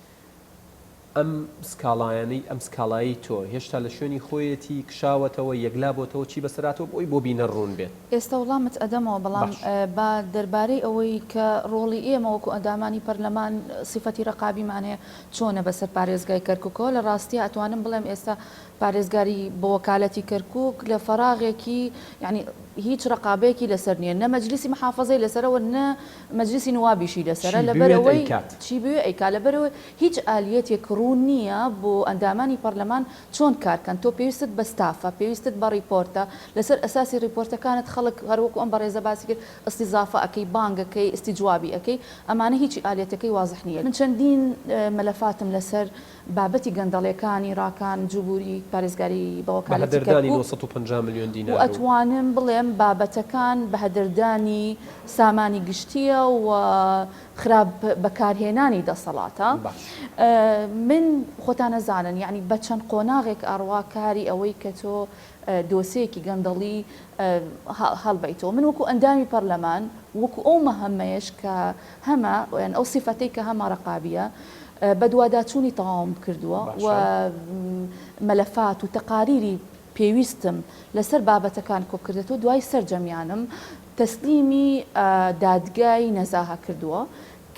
ئەم سکاڵایانەی ئەم سکاڵایەی تۆ هێشتا لە شوێنی خۆیەتی کشاوەتەوە یەکلا بۆتەوە چی بەسەر هاتووە بۆی بۆ بینەر ڕوون بێت. ئێستا وڵامت ئەدەمەوە بەڵام باش. با دەربارەی ئەوەی کە ڕۆڵی ئێمە وەکو ئەندامانی پەرلەمان سیفەتی ڕەقابیمان هەیە چۆنە بەسەر پارێزگای کەرکوکەوە لە ڕاستیا ئەتوانم بڵێم ئێستا پارێزگاری بە وەکالەتی کەرکوک لە فەراغێکی یانی هیچ ڕەقابەیەکی لەسەر نییە نە مەجلیسی محافەزەی لەسەرە و نە مەجلیسی نوابیشی لەسەرە چی لەبەر بوێت ئەوەی ئەیکات. چی بوێ ئەیکا لەبەرئەوەی هیچ ئالیەتێک ڕوون نییە بۆ ئەندامانی پەرلەمان چۆن کار کەن تۆ پێویستت بە ستافە پێویستت بە ڕیپۆرتە لەسەر ئەساسی ڕیپۆرتەکانت خەڵک هەروەکو ئەم بەڕێزە باسی کرد ئیستیزافە ئەکەی بانگ ئەکەی ئیستیجوابی ئەکەی ئەمانە هیچی ئالیەتەکەی وازح نییە من چەندین مەلەفاتم لەسەر بابەتی گەندەڵیەکانی ڕاکان جبوری پارێزگاری بە وەکالەتی بەهەدەردانی کەرکوک 950 ملیۆن و دینار و. ئەتوانم بڵێم بابەتەکان بەهەدەردانی سامانی گشتیە و خراپ بەکارهێنانی دەسەڵاتە. باش. من خۆتان ئەزانن یەعنی بە چەند قۆناغێک ئەڕوا کاری ئەوەی کە تۆ دۆسێیەکی گەندەڵی هەڵبەیتەوە. من وەکو ئەندامی پەرلەمان وەکو ئەو مەهەمەیەش کە هەمە یان ئەو سیفەتەی کە هەمە ڕەقابیە بەدواداچوونی تەواوم کردووە و مەلەفات و تەقاریری پێویستم لەسەر بابەتەکان کۆکردێتەوە دوای سەرجەمیانم تەسلیمی دادگای نەزاهە کردووە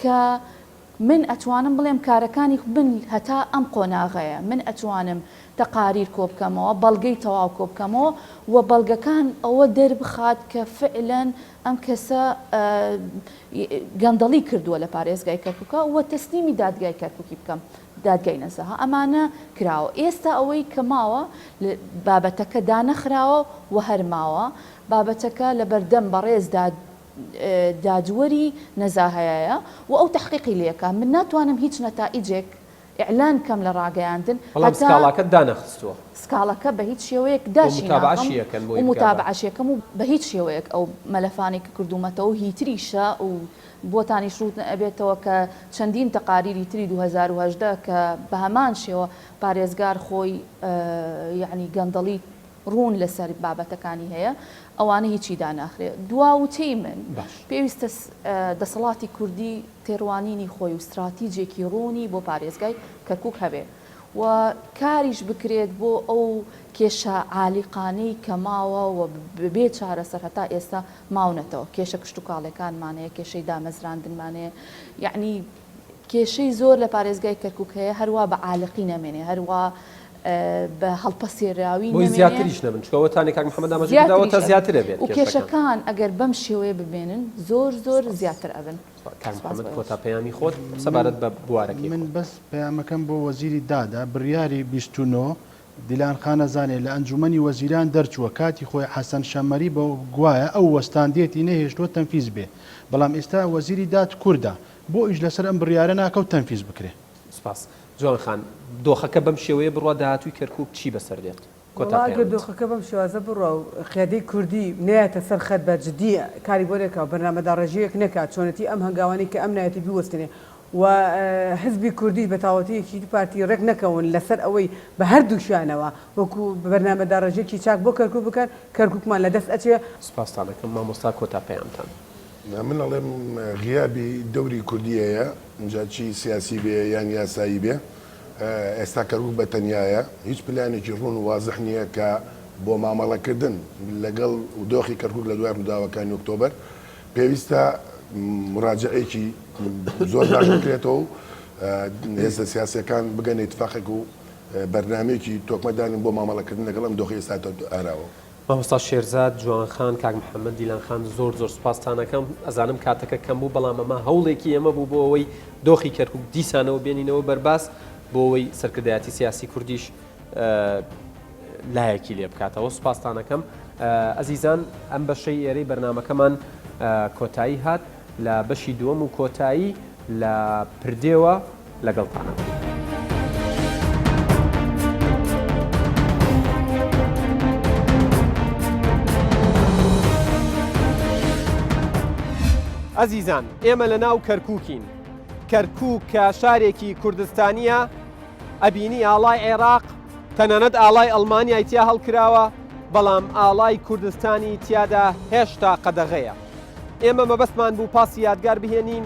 کە من ئەتوانم بڵێم کارەکانی من هەتا ئەم قۆناغەیە، من ئەتوانم تەقاریر کۆبکەمەوە، بەڵگەی تەواو کۆبکەمەوە و بەڵگەکان ئەوە دەربخات کە فعلەن ئەم کەسە گەندەڵی کردووە لە پارێزگای کەرکوکا و تەسلیمی دادگای کەرکوکی بکەم، دادگای نەزاهە. ئەمانە کراوە. ئێستا ئەوەی کە ماوە بابەتەکە دانەخراوە و هەر ماوە. بابەتەکە لەبەردەم بەڕێز داد دادوەری نەزاهەیە و ئەو تەحقیقی لێکا من ناتوانم هیچ نەتائیجێک ئیعلان کەم لە ڕاگەیاندن بەڵام هەتا سکاڵاکەت دانەخستووە. سکاڵەکە بە هیچ شێوەیەک و داشی ناخەم متابەعەشی ئەکەن و بۆی بگا بە. متابەعەشی ئەکەم و بە هیچ شێوەیەک ئەو مەلەفانەی کە کردوومەتەوە هی تریشە و بۆتانیش ڕوون ئەبێتەوە کە چەندین تەقاریری تری 2018 کە بە هەمان شێوە پارێزگار خۆی یەعنی گەندەڵی ڕوون لەسەر بابەتەکانی هەیە ئەوانە هیچی داناخرێ. دوا وتەی من باش. پێویستە دەسەڵاتی کوردی تێڕوانینی خۆی و ستراتیجێکی ڕوونی بۆ پارێزگای کەرکوک هەبێ و کاریش بکرێت بۆ ئەو کێشە عالیقانەی کە ماوە و بەبێ چارەسەر هەتا ئێستا ماونەتەوە کێشە کشتوکاڵیەکانمان هەیە کێشەی دامەزراندنمان هەیە یەعنی کێشەی زۆر لە پارێزگای کەرکوک هەیە هەروا بە عالقی نەمێنێ هەروا بە هەڵپەسێراوی بۆی نەمێنێ. زیاتریش نەبن چونکە ئەوەتانێ کاک محمد ئاماژەی پێ داوە زیاتریش تا ئەبن زیاتر ئەبێت و کێشەکان. کێشەکان ئەگەر بەم شێوەیە بمێنن زۆر زۆر سپاس. زیاتر ئەبن. کاک سپاس محمد بۆ ئێوەش. کۆتا پەیامی خۆت من سەبارەت بە بوارەکەی من خۆت. بەس پەیامەکەم بۆ وەزیری دادە بریاری 29 دیلان خانەزانێ لە ئەنجومەنی وەزیران دەرچووە کاتی خۆی حەسەن شەمەری بە گوایە ئەو وەستاندێتی نەهێشتووە تەنفیز بێ بەڵام ئیستا وەزیری داد کوردە بۆ ئیش لەسەر ئەم بڕیارە ناکە و تەنفیز بکرێ. سپاس. جوان خان، دۆخەکە بەم شێوەیە بڕوا داهاتووی کەرکووک چی بەسەر دێت؟ کۆتا وەڵا ئەگەر پەیامت. دۆخەکە بەم شێوازە بڕوا و قیادەی کوردی نەیاتە سەر خەت بە جدی کاری بۆ نەکا و بەرنامەداڕێژییەک نەکا چۆنێتی ئەم هەنگاوانەی کە ئەم نایەتی بیوەستێنێ و حزبی کوردیش بە تەواوەتی یەکێتی و پارتی ڕێک نەکەون لەسەر ئەوەی بە هەردووکیانەوە وەکو بەرنامەداڕێژییەکی چاک بۆ کەرکوک بکەن کەرکوکمان لە دەست ئەچێ. سپاستان ئەکەم مامۆستا کۆتا پەیامتان. من ئەڵێم غیابی دەوری کوردی هەیە جا چی سیاسی بێ یان یاسایی بێ ئێستا کەرکوک بە تەنیایە هیچ پلانێکی ڕوون و وازح نییە کە بۆ مامەڵەکردن لەگەڵ دۆخی کەرکوک لە دوای ڕووداوەکانی ئۆکتۆبەر پێویستە مراجعەیەکی زۆر باش بکرێتەوە و هێزە سیاسیەکان بگەنە ئیتفاقێک و بەرنامەیەکی تۆکمە دانن بۆ مامەڵەکردن لەگەڵ ئەم دۆخی ئێستا ئاراوە. مامۆستا شێرزاد جوان خان کاک محمد دیلان خان زۆر زۆر سوپاستان ئەکەم ئەزانم کاتەکە کەم بوو بەڵام ئەمە هەوڵێکی ئێمە بوو بۆ ئەوەی دۆخی کەرکوک دیسانەوە بێنینەوە بەرباس بۆ ئەوەی سەرکردایەتی سیاسی کوردیش لایەکی لێ بکاتەوە سوپاستان ئەکەم ئەزیزان ئەم بەشەی ئێرەی بەرنمەکەمان کۆتایی هات لە بەشی دووەم و کۆتایی لە پردێوە لەگەڵتانە. ئەزیزان ئێمە لە ناو کەرکووکین. کەرکووک کە شارێکی کوردستانییە ئەبینی ئاڵای عێراق تەنانەت ئاڵای ئەڵمانیای تیا هەڵکراوە بەڵام ئاڵای کوردستانی تیادا هێشتا قەدەغەیە. ئێمە مەبەستمان بوو پاسی یادگار بهێنین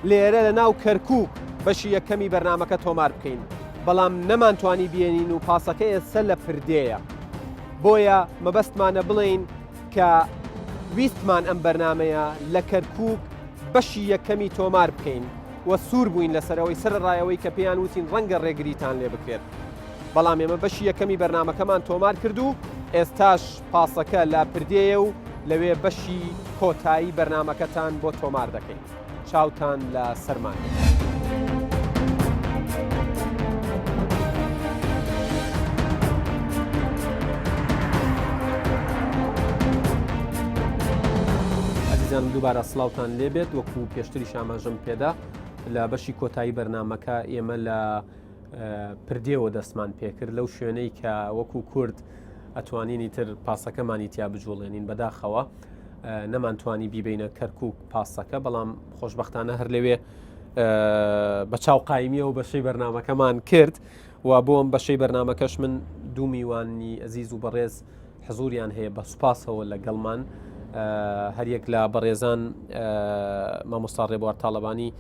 لێرە لە ناو کەرکووک بەشی یەکەمی بەرنامەکە تۆمار بکەین. بەڵام نەمانتوانی بێنین و پاسەکە ئێستا لە پردێیە. بۆیە مەبەستمانە بڵێین کە ویستمان ئەم بەرنامەیە لە کەرکووک بەشی یەکەمی تۆمار بکەین و سوور بووین لەسەر ئەوەی سەرەڕای ئەوەی کە پێیان وتین ڕەنگە ڕێگریتان لێ بکرێت بەڵام ئێمە بەشی یەکەمی بەرنامەکەمان تۆمار کرد و ئێستاش پاسەکە لە پردێیە و لەوێ بەشی کۆتایی بەرنامەکەتان بۆ تۆمار دەکەین. چاوتان لە سەرمان بێت. ئازیزانم دووبارە سڵاوتان لێبێت وەکو پێشتریش ئاماژەم پێدا لە بەشی کۆتایی بەرنمەکە ئێمە لە پردێوە دەستمان پێکرد لەو شوێنەی کە وەکو کورد ئەتوانینی تر پاسەکەمانی تیا بجوڵێنین بەداخەوە نەمانتوانی بیبینە کەرکک پاسەکە بەڵام خۆشببختانە هەر لەوێ بە چاو قایمیەوە بەشەی بەرنمەکەمان کرد و بۆ ئەم بەشەی بەرنمەکەش من دوو میوانی ئەزیز و بەڕێز حزوریان هەیە بە سوپاسەوە لەگەڵمان هەریەک لە بەڕێزان مامۆستا ڕێبوار تاڵەبانی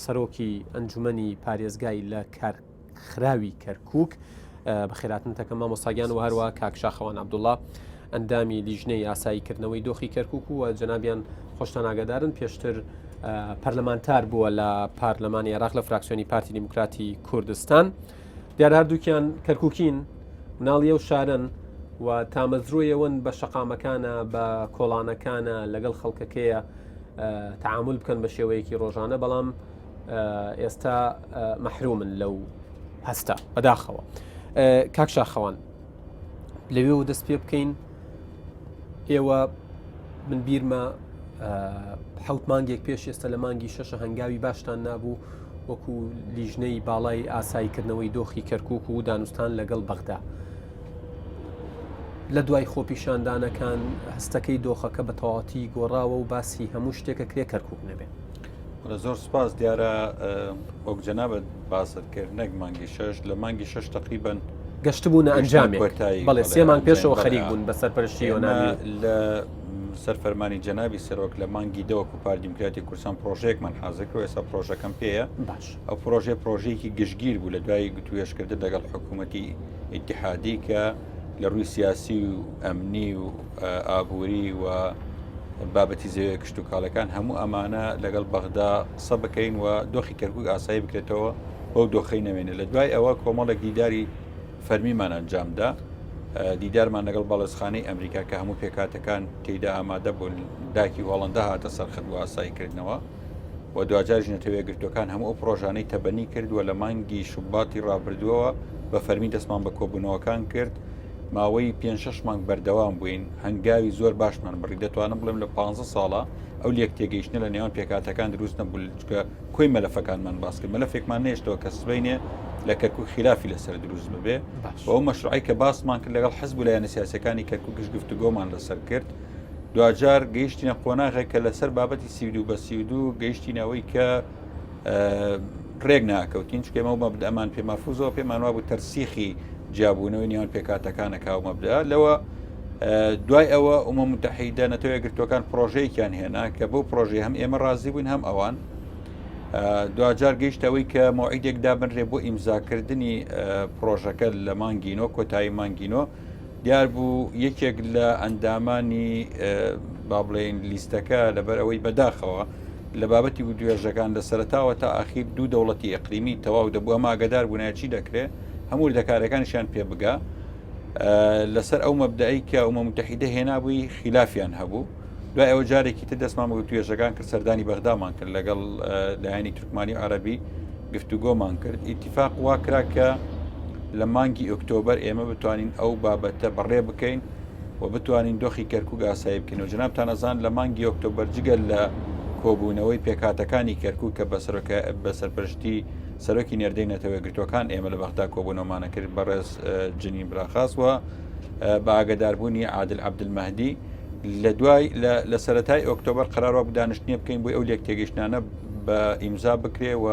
سەرۆکی ئەنجومەنی پارێزگای لە کارخراوی کەرکوک بەخێراتن تەکەم مامۆستا گیان و هەروە کاک شاخەوان عەبدوڵا ئەندامی لیژنەی ئاساییکردنەوەی دۆخی کەرکوک و جەنابیان خۆشتان ئاگادارن پێشتر پەرلەمانتار بووە لە پارلەمانی عێراق لە فراکسیۆنی پارتی دیموکراتی کوردستان دیار هەردووکیان کەرکوکین مناڵی ئەو شارن و تامەزرۆیەوەن بە شەقامەکانە بە کۆڵانەکانە لەگەڵ خەڵکەکەیە تعامل بکەن بە شێوەیەکی ڕۆژانە بەڵام ئێستا مەحرومن لەو هەستە بەداخەوە کاک شاخەوان لەوێەوە دەست پێ بکەین ئێوە من بیرمە حوت مانگێک پێش ئێستا لە مانگی شەشە هەنگاوی باشتان نابوو وەکو لیژنەی باڵای ئاساییکردنەوەی دۆخی کەرکک و دانوستان لەگەڵ بەغدا. لە دوای خۆپیشاندانەکان هەستەکەی دۆخەکە بە تەواوەتی گۆڕاوە و باسی هەموو شتێکە کرێ کەرکک نەبێ. بەڵێ زۆر سپاس دیارە وەک جەنابت باست کرد نەک مانگی شەش لە مانگی شەش تقریبا گەشتبوونە ئەنجامێک کۆتایی بەڵێ بەڵێ سێ مانگ ئەنجام پێشەوە بەڵێ خەریک بوون بە سەرپەرشتی ئێمە یۆنامی لە سەر فەرمانی جەنابی سەرۆک لە مانگی دە وەکو پارتی دیموکراتی کوردستان پرۆژەیەکمان حازر کرد ئێستا پرۆژەکەم پێیە باش ئەو پرۆژەیە پرۆژەیەکی گشتگیر بوو لە دوای گوتوێژکردن لەگەڵ حکوومەتی ئیتیحادی کە لە ڕووی سیاسی و ئەمنی و ئابووری و بابەتی زەویە کشتوکاڵەکان هەموو ئەمانە لەگەڵ بەغدا قسە بکەین و دۆخی کەرکک ئاسایی بکرێتەوە بەو دۆخەی نەمێنێت لە دوای ئەوە کۆمەڵێک دیداری فەرمیمان ئەنجامدا دیدارمان لەگەڵ باڵێزخانەی ئەمریکا کە هەموو پێکاتەکان تێیدا ئامادە بوون داکی هۆڵندا هاتە سەرخەت و ئاساییکردنەوە و دواجاریش نەتەوە یەکگرتووەکان هەموو ئەو پڕۆژانەی تەبەنی کرد و لە مانگی شوباتی ڕابردووەوە بە فەرمی دەستمان بە کۆبوونەوەکان کرد ماوەی پێ شەش مانگ بەردەوام بووین هەنگاوی زۆر باشمان بڕی دەتوانم بڵێم لە 15 ساڵە ئەو لێک تێگەیشتنە لە نێوان پێکاتەکان دروست نەبوو چکە کۆی مەلەفەکانمان باس کرد مەلەفێکمان نێشتەوە کە سبینێ لە کەرکک خلافی لەسەر دروست ببێ ئەو مەشروعی کە باسمان کرد لەگەڵ حزب و لایەنە سیاسەکانی کەرککش گفتوگۆمان لەسەر کرد دواجار گەیشتینە قۆناغێک کە لەسەر بابەتی 32 بە 32 گەیشتینە ئەوەی کە ڕێک ناکەوتین چونکە ئێمە مەبدەمان پێ مەرفوزەوە پێمان وابوو تەرسیخی جیابوونەوەی نێوان پێکاتەکانە کاو مەبدا لەوە دوای ئەوە ئومە متحیدە نەتەوە یەکگرتووەکان پرۆژەیەکیان هێنا کە بەو پرۆژەی هەم ئێمە ڕازی بووین هەم ئەوان دواجار گەیشتەوەی کە مۆعیدێک دابنرێ بۆ ئیمزاکردنی پرۆژەکە لە مانگینۆ کۆتایی مانگینۆ دیار بوو یەکێک لە ئەندامانی با بڵێین لیستەکە لەبەر ئەوەی بەداخەوە لە بابەتی وتوێژەکان لە سەرەتاوە تا ئاخیر دوو دەوڵەتی ئیقلیمی تەواو دەبوو ئەمە ئاگادار بوونایە چی دەکرێ هەموو وردەکاریەکانیشیان پێ بگا لەسەر ئەو مەبدەئی کە ئومە متحیدە هێنابووی خلافیان هەبوو دوای ئەوە جارێکی تر دەستمان بە وتوێژەکان کرد سەردانی بەغدامان کرد لەگەڵ لایەنی تورکمانی و عەرەبی گفتوگۆمان کرد ئیتیفاق وا کرا کە لە مانگی ئۆکتۆبەر ئێمە بتوانین ئەو بابەتە بەڕێ بکەین و بتوانین دۆخی کەرکک ئاسایی بکەین و جنابتان ئەزان لە مانگی ئۆکتۆبەر جگە لە کۆبوونەوەی پێکهاتەکانی کەرکک کە بە سەرپەرشتی سەرۆکی نێردەی نەتەوە یەکگرتووەکان ئێمە لە بەغدا کۆبوونەوەمانە کرد بەڕێز جنین براخاس و بە ئاگداربوونی عادل عەبدولمەهدی لە دوای لە سەرەتای ئۆکتۆبەر قەرار وابوو دانیشتنێ بکەین بۆی ئەو لێکتێگەیشتنانە بە ئیمزا بکرێ و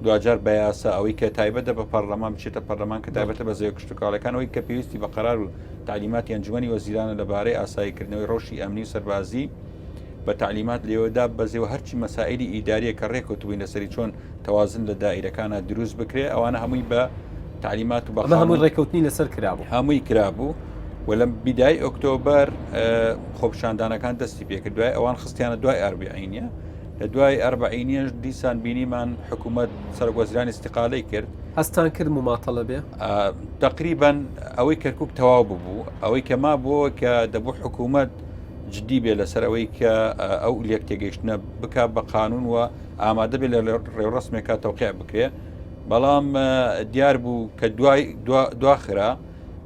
دواجار بە یاسا ئەوەی کە تایبەتە بە پەرلەمان بچێتە پەرلەمان کە تایبەتە بە زەوی کشتوکاڵەکان ئەوەی کە پێویستی بە قەرار و تەعلیماتی ئەنجومەنی وەزیرانە لەبارەی ئاساییکردنەوەی ڕەوشی ئەمنی و سەربازی بە تەعلیمات لێوە داببەزێ و هەرچی مەسائیلی ئیداریە کە ڕێکەوتبووین لەسەری چۆن تەوازن لە دائیرەکانە دروست بکرێ ئەوانە هەمووی بە. تعلیمات و بە هەموو ڕێککەوتنی لەسەر کرابوو هەمووی کرابوو و لە بیدای ئۆکتۆبەر خۆپشاندانەکان دەستی پێکرد دوای ئەوان خستیانە دوای ئەربعینە لە دوای ئەربعینیش دیسان بینیمان حکوومەت سەرۆک وەزیران ئیستیقالەی کرد هەستان کرد مماتەڵە بێ تقریبان ئەوەی کەرکک تەواو ببوو ئەوەی کە ما بووە کە دەبوو حکوومەت جدی بێ لەسەر ئەوەی کە ئەو لێک تێگەیشتنە بک بە قانون و ئامادە بێ لە ڕێوڕسمێکا تەوقیع بکرێ بەڵام دیار بوو کە دوای دواخرا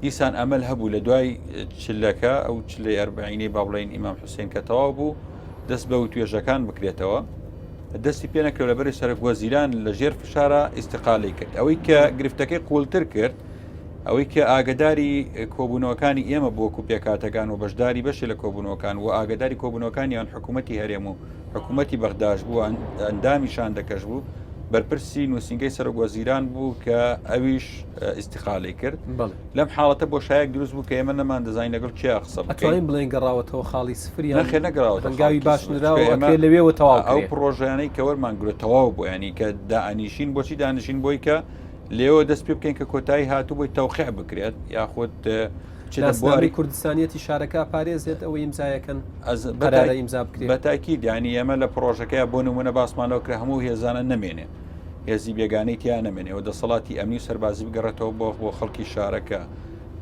دیسان ئەمەل هەبوو لە دوای چلەکە ئەو چلەی ئەربعینەی با بڵێین ئیمام حوسێن کە تەواو بوو دەست بە وتوێژەکان بکرێتەوە دەستی پێ نەکرد لەبەری سەرک وەزیران لە ژێر فشارە ئیسیقالی کرد ئەوەی کە گرفتەکەی قوڵتر کرد ئەوەی کە ئاگداری کۆبوونەوەکانی ئێمە بۆکو پێکاتەکان و بەشداری بەشێ لە کۆبوونەوەکان و ئاگداری کۆبوونەوەکانیان حکوومەتی هەرێم و حکوومەتی بەغداش بوو ئەندامی شاندەکەش بوو بەرپرسی نووسینگەی سەرۆک وەزیران بوو کە ئەویش ئیسیقالەی کرد لەم حاڵەتە بۆشایەک دروست بوو کە ئێمە نەمان دەزانین لەگەڵ کێ قسە بکەین. ئەتوانین بڵێین گەڕاوەتەوە خاڵی سفر یان نەخێر نەگەڕاوەتەوە هەنگاوی باش نراوە ئەکرێ لەوێوە تەواو ئەو پڕۆژانەی کە وەرمان گرت تەواو بوو ینی کە دانیشین بۆچی دانیشین بۆی کە لێوە دەست پێ بکەین کە کۆتایی هاتوو بۆی تەوقیع بکرێت یاخود ناسنامەی کوردستانیەتی شارەکە پارێزێت ئەوە ئیمزایەکەن قەرارە ئیمزا بکرێت بەتاکید ینی ئێمە لە پڕۆژەکەی بۆ نمونە باسمان لەو کرا هەموو هێزانە نەمێنێ هێزی بێگانەی تیا نەمێنێ و دەسەڵاتی ئەمنی و سەربازی بگەڕێتەوە بۆ بۆ خەڵکی شارەکە.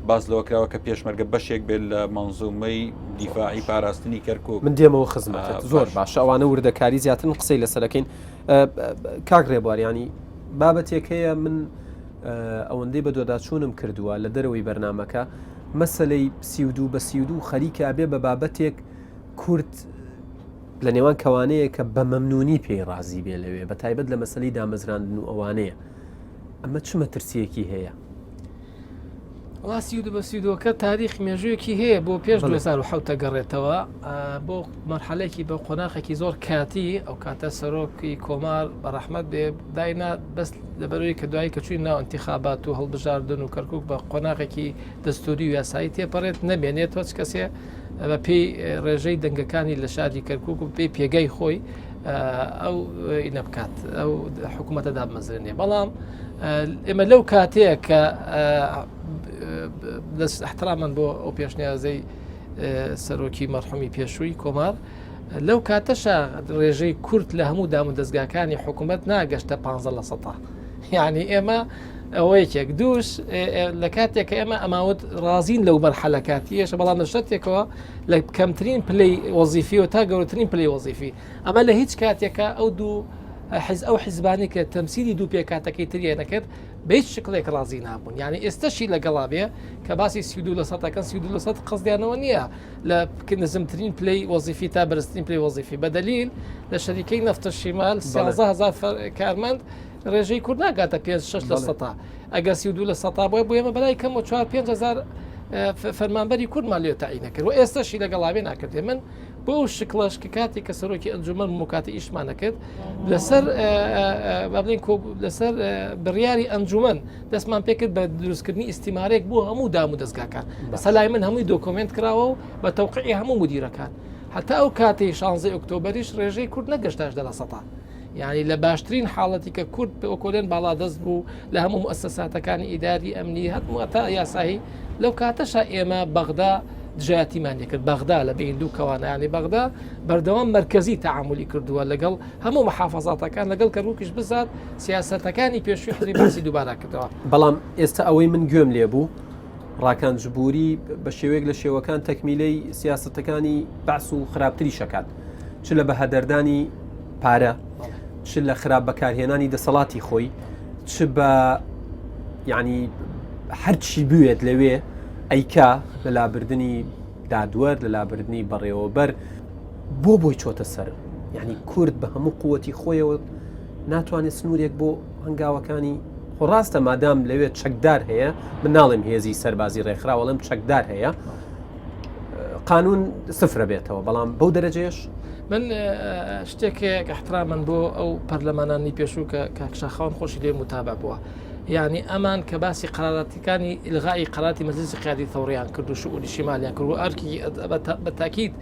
باس لەوە کراوە کە پێشمەرگە بەشێک بێت لە مەنزومەی دیفاعی پاراستنی کەرکک. من دێمەوە خزمەتت زۆر باشە ئەوانە وردەکاری زیاترن قسەی لەسەر ئەکەین کاک ڕێبوار ینی بابەتێک هەیە من ئەوەندەی بە دۆداچوونم کردووە لە دەرەوەی بەرنمەکە مەسلەی 32 بە 32 خەریکە ئەبێ بە بابەتێک کورد لە نێوان کەوانەیە کە بە مەمنونی پێی ڕازی بێ لەوێ بە تایبەت لە مەسلەی دامەزراندن و ئەوانەیە ئەمە چ مەترسیەکی هەیە؟ وڵا سیود بە سیودۆکە تاریخ مێژوویەکی هەیە بۆ پێش 2007 گەڕێتەوە بۆ مەرحەلێکی بە قۆناخێکی زۆر کاتی ئەو کاتە سەرۆکی کۆمار بە ڕەحمەت بێ داینا بەس لەبەرەوەی کە دوایی کە چوین ناو انتخابات و هەڵبژاردن و کەرکک بە قۆناغێکی دەستوری و یاسایی تێپەڕێت نەمێنێت هەچ کەسێ بە پێی ڕێژەی دەنگەکانی لە شاری کەرکک و پێی پێگەی خۆی ئەو ئینە بکات ئەو حکوومەتە دابمەزرێنێ بەڵام ئێمە لەو کاتەیە کە احترامەن بۆ ئەو پێشنیازەی سەرۆکی مەرحومی پێشووی کۆمار لەو کاتەشا ڕێژەی کورت لە هەموو دام و دەستگاکانی حکوومەت ناگەشتە 15 لە سەتا یعنی ئێمە ئەوە یەکێک دووش لە کاتێک کە ئێمە ئەماوت ڕازین لەو مەرحەلە کاتیەشە بەڵام لە شەرتێکەوە لە کەمترین پلەی وەزیفی و تا گەورەترین پلەی وەزیفی ئەمە لە هیچ کاتێکە ئەو دوو حیز ئەو حیزبانی کە تەمسیلی دوو پێکاتەکەی تریان نەکرد بە هیچ شکلێک ڕازی نابوون یعنی ئێستەشی لەگەڵا بێ کە باسی 32 لە سەتەکەن 32 لە سەد قەزدیانەوە نییە لە نزمترین پلەی وەزیفی تا بەرزترین پلەی وەزیفی بە دەلیل لە شەریکەی نەفتە شیمال 13000 کارمەند ڕێژەی کورد ناگاتە پێ 6 لە سەتا ئەگەر 32 لە سەتا بۆی بۆ ئێمە بەلای کەم و 4 5000 فەرمانبەری کوردمان لێ تەعین نەکرد و ئێستەشی لەگەڵاوێ ناکردێ من بۆ ئەو شکڵەش کە کاتێک کە سەرۆکی ئەنجومەن موکاتی ئیشمان نەکرد لەسەر بابلین لەسەر بڕیاری ئەنجومەن دەستمان پێکرد بە دروستکردنی ئیستیمارێک بۆ هەموو دام و دەستگاکان سەلای من هەمووی دۆکۆمنت کراوە و بە تەوقعی هەموو مدیرەکان هەتا ئەو کاتەی 16 ئۆکتۆبریش ڕێژەی کورد نەگەشتاش دە لە سەتا یعنی لە باشترین حاڵەتی کە کورد وەکۆلێن باڵادەست بوو لە هەموو موسەساتەکانی ئیداری ئەمنی هەتموو تا یاسایی لەو کاتەشا ئێمە بەغدا دژایەتیمان دەکرد بەغدا لە بین دوو کەوانیانی بەغدا بەردەوام مرکزی تعاملی کردووە لەگەڵ هەموو محافظاتەکان لەگەڵ کەرکوکیش بزات سیاستەکانی پێشوی حزبی بەعسی دووبارە کردەوە. بەڵام ئێستا ئەوەی من گوێم لێ بوو ڕاکان جبوری بە شێوەیەک لە شێوەکان تەکمیلەی سیاسەتەکانی بەعس و خراپتریش ئەکات چ لە بەهەدەردانی پارە چ لە خراپ بەکارهێنانی دەسەڵاتی خۆی چ بە یعنی هەرچی بوێت لەوێ ئەیکا لە لابردنی دادوەر لە لابردنی بەڕێوەبەر بۆ بۆی چۆتە سەر یعنی کورد بە هەموو قوتی خۆیەوە ناتوانێت سنوورێک بۆ هەنگاوەکانی خۆ ڕاستە مادام لەوێ چەکدار هەیە من ناڵێم هێزی سەربازی ڕێکخراوەڵێم چەکدار هەیە قانون سفرە بێتەوە بەڵام بەو دەرەجەیەش من شتێک هەیە کە احترامن بۆ ئەو پەرلەمانانی پێشوو کە کاک شاخەوان خۆشی لێ متابع بووە. یعنی ئەمان کە باسی قراراتەکانی ئیلغائی قراتی مەجلسی قیادی ثەوریان کرد و شؤونی شیمالیان کرد و ئەرکی بە تاکید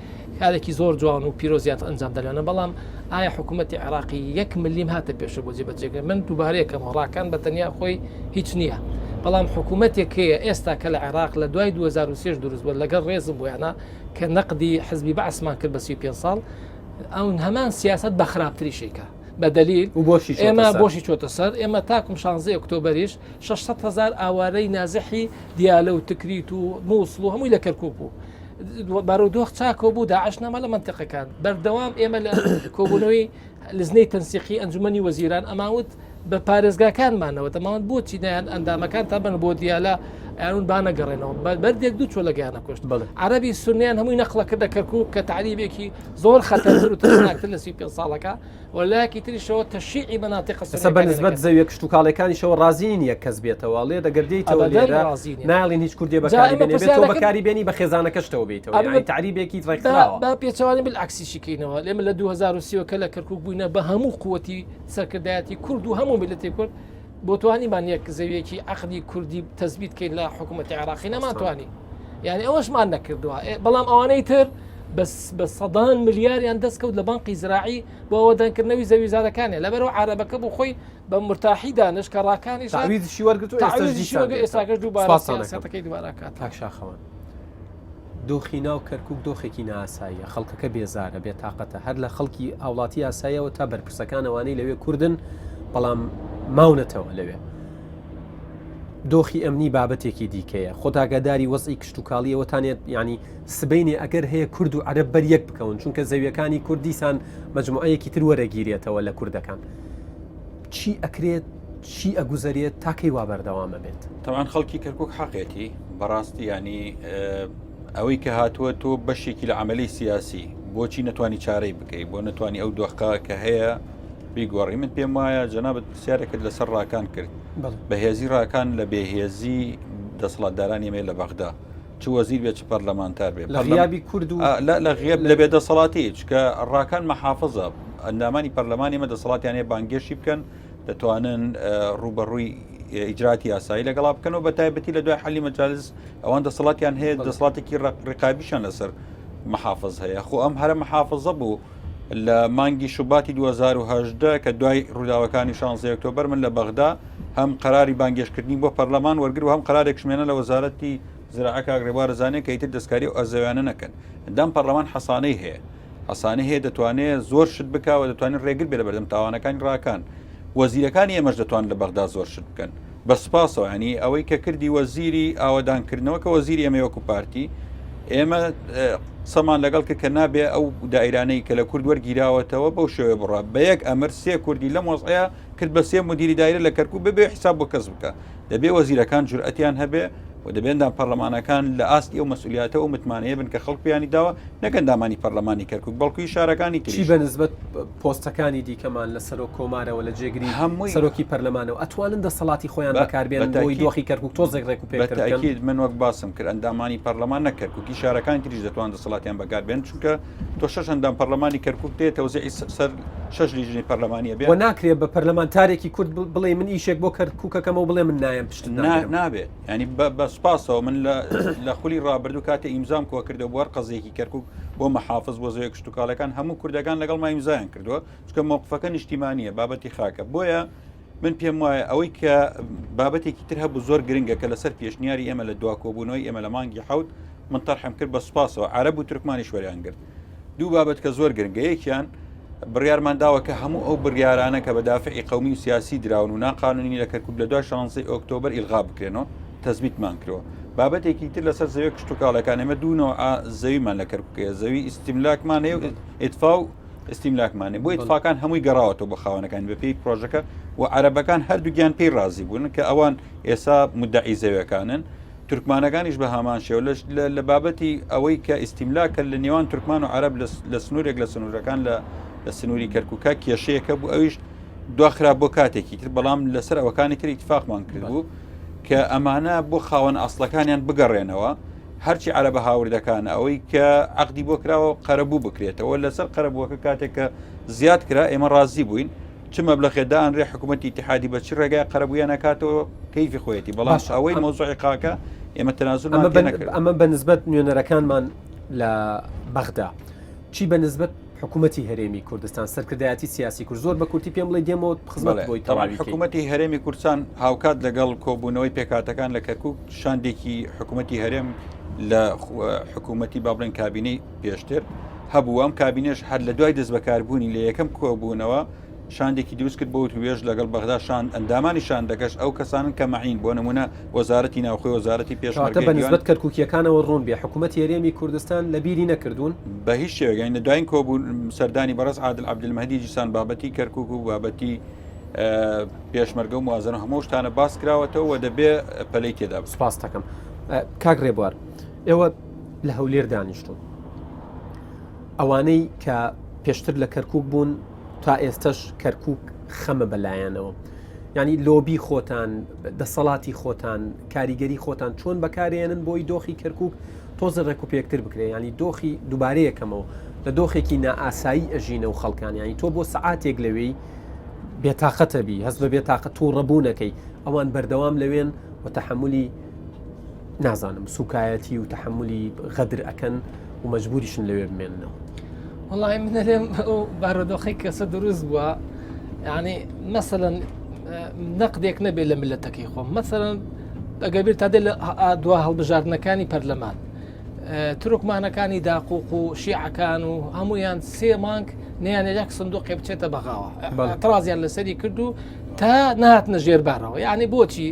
کارێکی زۆر جوان و پیرۆزیان ئەنجام دەلێنە بەڵام ئایا حکوومەتتی عێراقی یەک ملیم هاتە پێشە بۆ جێبەجێکردن من دووبارەیەکەمەوە ڕاکان بە تەنیا خۆی هیچ نییە بەڵام حکوومەتێک هەیە ئێستا کە لە عێراق لە دوای 2023 دروست بووە لەگەڵ ڕێزم بۆیانە کە نەقدی حزبی بەعسمان کرد بە 35 ساڵ ئەو هەمان سیاست بە خراپتری شیکە بە دەلیل و بۆشی ئێمە بۆشی چۆتە سەر ئێمە تاکم شانزەی ئۆکتۆبەریش 600 هزار ئاوارەی نازحی دیالە و تکریت و مووسڵ و هەمووی لە کەرکک بوو بارودۆخ چاکۆ بوو داعش نەما لە منتیقەکان بەردەوام ئێمە لە کۆبوونەوەی لزنەی تەنسیقی ئەنجومەنی وەزیران ئەماوت بە پارێزگاکانمانەوە دەماوت بۆچی نایان ئەندامەکان تا بن بۆ دیالە ئەیان با نەگەڕێنەوە بەردێک دوو چۆلەگەیانە کوشت عەربی سنیان هەمووی نەقلە کردە کەرکک کە تعریبێکی زۆر خەتەرتر و ترسناکتر لە 35 ساڵەکە و لایەکی تریشەوە تەشیعی مەناتیقە ئێستا بە سوننیەکانی نسبەت نەکرد. زەویە کشتوکاڵیەکانیشەوە ڕازی نین یەک کەس بێتەوە ئەڵێ دەگەر دێیتەوە ئەبەدەن لێرە ڕازی نین. نایەڵین هیچ کوردێ جا بەکاری ئێمە بێنێ بێ تۆ پرسیارەکە بەکاری بێنی بە خێزانەکەشتەوە بێیتەوە ئەبێ یانی بە تەعریبێکی با ڕێکخراوە. با پێچەوانەی بالعەکسیشی کەینەوە ئێمە لە 2030 کە لە کەرکوک بووینە بە هەموو قوتی سەرکردایەتی کورد و هەموو میللەتی کورد بۆ توانیمان یەک زەویەکی عەقدی کوردی تەسبیت کەین لە حکوومەتی عێراقی نەمانتوانی یعنی ئەوەشمان نەکردووە بەڵام ئەوانەی تر بەس بە سەدان ملیاریان دەستکەوت لە بانقی زراعی بۆ ئەوەدانکردنەوەی زەویزارەکانیان لەبەرەوە عربەکە بۆ خۆی بە مرتاحی دانش کە ڕاکانی تعویزشی وەرگرت و ئێستاش دیسان دێتەوە. ئێستاکەش دووبارە سپاستان ئەکەم. سیاسەتەکەی دووبارە کات. کاک شاخەوان دۆخی ناو کەرکوک دۆخێکی نائاساییە، خەڵکەکە بێزارە، بێتاقەتە، هەر لە خەڵکی هاوڵاتی ئاساییەوە تا بەرپرسەکان ئەوانەی لەوێ کوردن بەڵام ماونەتەوە لەوێ. دۆخی ئەمنی بابەتێکی دیکەیە، خۆت ئاگاداری وەزعی کشتوکاڵی ئەوەتانێ یانی سبەینێ ئەگەر هەیە کورد و عەرەب بەر یەک بکەون چونکە زەویەکانی کورد دیسان مەجموعەیەکی تر وەرەگیرێتەوە لە کوردەکان. چی ئەکرێت چی ئەگوزەرێت تا کەی وا بەردەوام ئەبێت؟ تەبعەن خەڵکی کەرکوک حەقێتی بەڕاستی ینی ئەوەی کە هاتووە تۆ بەشێکی لە عملی سیاسی بۆچی نەتوانی چارەی بکەی بۆ نەتوانی ئەو دۆخە کە هەیە بیگۆڕی من پێم وایە جەنابەت پرسیارێکت لەسەر ڕاکان کرد بەهێزی ڕاکان لە بێهێزی دەسەڵاتدارانی ئێمە لە بەغدا چ وەزیر بێت چ پەرلەمانتار بێت لە غیابی کورد و لە غیاب لە بێ دەسەڵاتی چکە ڕاکان مەحافظە ئەندامانی پەرلەمانی ئێمە دەسەڵاتیان هەیە بانگێشی بکەن دەتوانن ڕوبەڕووی ئیجراتی یاسایی لەگەڵا بکەن و بە تایبەتی لە دوای حەلی مەجالس ئەوان دەسەڵاتیان هەیە دەسەڵاتێکی ڕقابیشان لەسەر محافظ هەیە خۆ ئەم هەرە محافظە بوو لە مانگی شوباتی 2018 کە دوای ڕووداوەکانی 16 ئۆکتۆبەر من لە بەغدا هەم قەراری بانگێشتکردنی بۆ پەرلەمان وەرگر و هەم قەرارێک شمێنە لە وەزارەتی زراعە کاک ڕێبوار زانێ کە ئیتر دەستکاری ئەو ئەزەویانە نەکەن ئەندام پەرلەمان حەسانەی هەیە حەسانەی هەیە دەتوانێت زۆر شت بکا و دەتوانێت ڕێگر بێ لە بەردەم تاوانەکانی ڕاکان وەزیرەکانی ئێمەش دەتوان لە بەغدا زۆر شت بکەن بە سوپاسەوە ینی ئەوەی کە کردی وەزیری ئاوەدانکردنەوە کە وەزیری ئێمە وەکو پارتی ئێمە قسەمان لەگەڵ کرد کە نابێ ئەو دایرانەی کە لە کورد وەرگیراوەتەوە بەو شێوەیە بڕە بە یەک ئەمر سێ کوردی لەم وەزعەیە کرد بە سێ مدیری دایرە لە کەرکوک ببێ حیساب بۆ کەس بکە دەبێ وەزیرەکان جورئەتیان هەبێ و دەبێ ئەندام پەرلەمانەکان لە ئاستی ئەو مەسئولیاتە و متمانەیە بن کە خەڵک پێیانی داوە نەک ئەندامانی پەرلەمانی کەرکوک بەڵکو ی شارەکانی چی تریش. بە نسبەت پۆستەکانی دیکەمان لە سەرۆک کۆمارەوە لە جێگری هەمووی سەرۆکی پەرلەمانەوە ئەتوانن دەسەڵاتی خۆیان بە بەکار بە بێنن بۆی تەئکید دۆخی کەرکوک تۆزێک ڕێک و بە پێکتر بکەن؟ تەئکید من وەک باسم کرد ئەندامانی پەرلەمان نەک کەرکوکی شارەکانی تریش دەتوان دەسەڵاتیان بەکار بێنن چونکە تۆ شەش ئەندام پەرلەمانی کەرکوک دێ تەوزیعی سەر شەش لیژنەی پەرلەمانی ئەبێ. وە ناکرێ بە پەرلەمانتارێکی کورد بڵێی من ئیشێک بۆ کەرکوک ئەکەم و بڵێ من نایەم پشتت ناگرم. نابێت ینی بە سوپاسەوە من لە خولی ڕابردوو کاتێ ئیمزام کۆ کردەوە بۆ هەر قەزیەکی کەرکوک بۆ مەحافز بۆ زەویە کشتوکاڵەکان هەموو کوردەکان لەگەڵ ما ئیمزایان کردووە چونکە مەوقفەکە نیشتیمانیە بابەتی خاکە بۆیە من پێم وایە ئەوەی کە بابەتێکی تر هەبوو زۆر گرنگە کە لەسەر پێشنیاری ئێمە لە دواکۆبوونەوەی ئێمە لە مانگی حوت من تەرحم کرد بە سوپاسەوە عەرەب و تورکمانیش وەریان گرت دوو بابەت کە زۆر گرنگە یەکیان بڕیارمان داوە کە هەموو ئەو بڕیارانە کە بە دافعی قومی و سیاسی دراون و ناقانونی لە کەرکک لە دوای 16 ئۆکتۆبەر ئیلغا بکرێنەوە تەزبیتمان کرەوە بابەتێکی تر لەسەر زەوی کشتتوکاڵەکان ئێمە دوو نەوە زەویمان لە کەرکوکەیە زەوی ئیستیملاکمان هەیە و ئیتفا و ئیستیملاکمان هەیە بۆ ئیتفاکان هەمووی گەڕاوەتەوە بۆ خاوەنەکانی بەپێی پرۆژەکە و عەرەبەکان هەردووگیان پێی ڕازی بوون کە ئەوان ئێسا مدعی زەویەکانن تورکمانەکانیش بە هەمان شێوە لە بابەتی ئەوەی کە ئیستیملاکە لە نێوان تورکمان و عەرەب لە سنوورێک لە سنوورەکان لە لە سنووری کەرکووکە کێشەیەکە بوو ئەویش دواخرا بۆ کاتێکی تر بەڵام لەسەر ئەوەکانی تر ئیتفاقمان کردبوو کە ئەمانە بۆ خاوەن ئەسڵەکانیان بگەڕێنەوە هەرچی عەرەبە هاوردەکانە ئەوەی کە عەقدی بۆ کراوە قەرەبوو بکرێتەوە لەسەر قەرەبووەکە کاتێک کە زیاد کرا ئێمە ڕازی بووین. چ مەبلەغێ دانرێ حکوومەتی ئیتیحادی بە چ ڕێگای قەرەبوویان ئەکاتەوە کەیفی خۆیەتی بەڵام باشە ئەوەی ئەم مەوزوعی خاکە ئێمە تەنازولمان ئەمە پێ بە نەکرد. ئەمە بە نسبەت نوێنەرەکانمان لە بەغدا چی بە نسبەت حکوومەتی هەرێمی کوردستان سەرکردایەتی سیاسی کورد زۆر بە کورتی پێم بڵێ دێمەوە خزمەت بەڵێ بۆی تەبعەن تەواوی کەین. حکوومەتی هەرێمی کوردستان هاوکات لەگەڵ کۆبوونەوەی پێکهاتەکان لە کەرکووک شاندێکی حکوومەتی هەرێم لە حکوومەتی با بڵێن کابینەی پێشتر هەبوو ئەم کابینەش هەر لە دوای دەستبەکاربوونی لە یەکەم کۆبوونەوە شاندێکی دروست کرد بۆ وتوێژ لەگەڵ بەغدا شاند ئەندامانی شاندەکەش ئەو کەسانن کە مەعین بۆ نمونە وەزارەتی ناوخۆی وەزارەتی کەواتە پێشمەرگەی بە دیوان نسبەت کەرکوکییەکانەوە ڕوون بێ حکوومەتی هەرێمی کوردستان لە بیری نەکردوون؟ بە هیچ شێوەیەک یانی لە دوایین کۆبوون سەردانی بەڕێز عادل عەبدولمەهدی دیسان بابەتی کەرکوک و بابەتی پێشمەرگە و موازنە هەموو شتانە باس کراوەتەوە و دەبێ پەلەی تێدا بکرێت. سپاست دەکەم. کاک ڕێبوار ئێوە لە هەولێر دانیشتوون. ئەوانەی کە پێشتر لە کەرکک بوون تا ئێستش کەرکک خەمە بەلایەنەوە ینی لۆبی خۆتان دەسەڵاتی خۆتان کاریگەری خۆتان چۆن بەکارێنن بۆی دۆخی کەرکک تۆزە ڕێک و پێکتر بکرێ ینی دۆخی دووبارەیەکەمەوە لە دۆخێکی نائاسایی ئەژینە و خەڵکان ینی تۆ بۆ سعاتێک لەوێی بێتاقەتە بی هەست بە بێتاقە تووڕەبوونەکەی ئەوان بەردەوام لەوێن و تەحملی نازانم سوکایەتی و تەحەمولی غەدر ئەکەن و مەجبوریشن لەوێ بمێننەوە. وەڵی من ئەلێم ئەو بارودۆخەی کەسە دروست بووە یعنی مەسەلەن نەقدێک نەبێت لە ملەتەکەی خۆم مەسەلەن ئەگەر بیر تا دێ لە دوا هەڵبژاردنەکانی پەرلەمان تورکمانەکانی داقوق و شیعەکان و هەمویان سێ مانگ نیانە یەک سندوقێ بچێتە بەغاوە ترازیان لەسەری کرد و تا نهاتنە ژێربارەوە یعنی بۆچی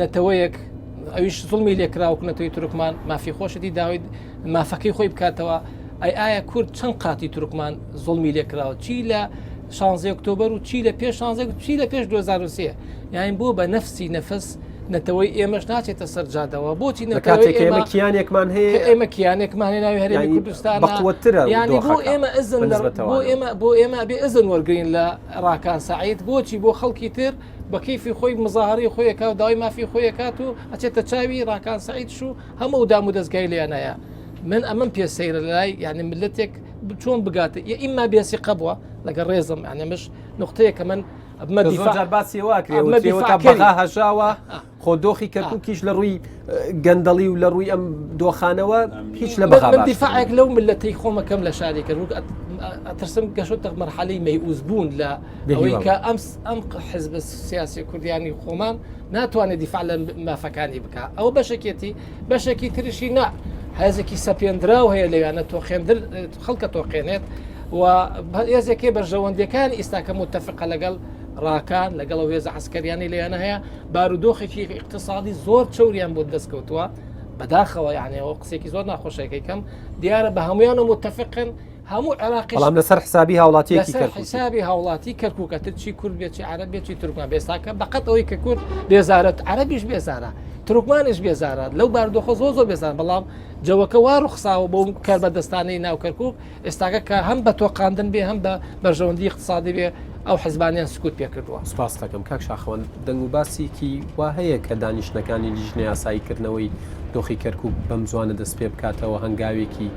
نەتەوەیەک ئەویش زوڵمی لێکرا وەکو نەتەوەی تورکمان مافی خۆشەتی داوای مافەکەی خۆی بکاتەوە ئەی ئایا کورد چەند قاتی تورکمان زوڵمی لێکراوە چی لە 16 ئۆکتۆبەر و چی لە پێش 16 چی لە پێش 2023 یاین بۆ بە نەفسی نەفس نەتەوەی ئێمەش ناچێتە سەر جادەوە بۆچی نەکاتێک ئێمە کیانێکمان هەیە ئێمە کیانێکمان هەیە ناوی هەرێمی کوردستان بەقوەترە یانی بۆ ئێمە ئەزن بۆ ئێمە بۆ ئێمە بێ ئەزن وەرگین لە ڕاکان سعید بۆچی بۆ خەڵکی تر بە کەیفی خۆی مزاهرەی خۆی ئەکا و داوای مافی خۆی ئەکات و ئەچێتە چاوی ڕاکان سەعیدش و هەموو ئەو دام و دەزگای لێیانایە من ئەمەم پێ سەیرە لای یعنی ملەتێک چۆن بگاتە یە ئیمما بێسیقە بووە لەگەڵ ڕێزم یعنی مش نقطەیە کە من ئەمە زۆر جار باسی وا کرێ وترێ تا بەغا هەژاوە خۆ دۆخی کەرکوکیش لە ڕووی گەندەڵی و لە ڕووی ئەم دۆخانەوە هیچ لە بەغا من دیفاعێک لەو ملەتەی خۆمەکەم لە شاری کەرکوک ئەترسم گەشتە مەرحەلەی مەیئوس بوون لە ئەوەی کە ئەم ئەم حزب سیاسی کوردیانی خۆمان ناتوانێت دیفاع لە مافەکانی بکە ئەوە بەشێکێتی بەشێکی ترشی نا هێزێکی سەپێنراو هەیە لەوانە تۆخێندر خەڵکە تۆقێنێت و هێزێکی بەرژەوەندیەکان ئیستاکە متتەفقە لەگەڵ ڕاکان لەگەڵ ئەو هێزە عسکەریانی لەیانە هەیە بارودۆخێکی اقتصادی زۆر چوریان بۆ دەستکەوتووە بەداخەوە یانەوە قسێکی زۆر ناخۆشەکەی کەم دیارە بە هەمویان و متتەفقن هەموو عێراقیش بەڵام لەسەر حسابی هاوڵاتیەکی لەسەر حسابی هاوڵاتی کەرکووکە تر چی کورد بێت چی عەرەب بێت چی تورکمان بێت ئێستاکە بەقەت ئەوەی کە کورد بێزارە عەرەبیش بێزارە تورکمانیش بێزارە لەو باردۆخە زۆر زۆر بێزار بەڵام جەوەکە وا ڕوخساوە بۆ کاربەدەستانەی ناو کەرکووک ئێستاکە کە هەم بە تۆقاندن بێ هەم بە بەرژەوەندی اقتصادی بێ ئەو حزبانیان سکوت پێ کردووە. سپاست دەکەم کاک شاخەوان، دەنگ و باسێکی وا هەیە کە دانیشتنەکانی لیژنەی ئاساییکردنەوەی دۆخی کەرکووک بەم زوانە دەست پێ بکاتەوە، هەنگاوێکی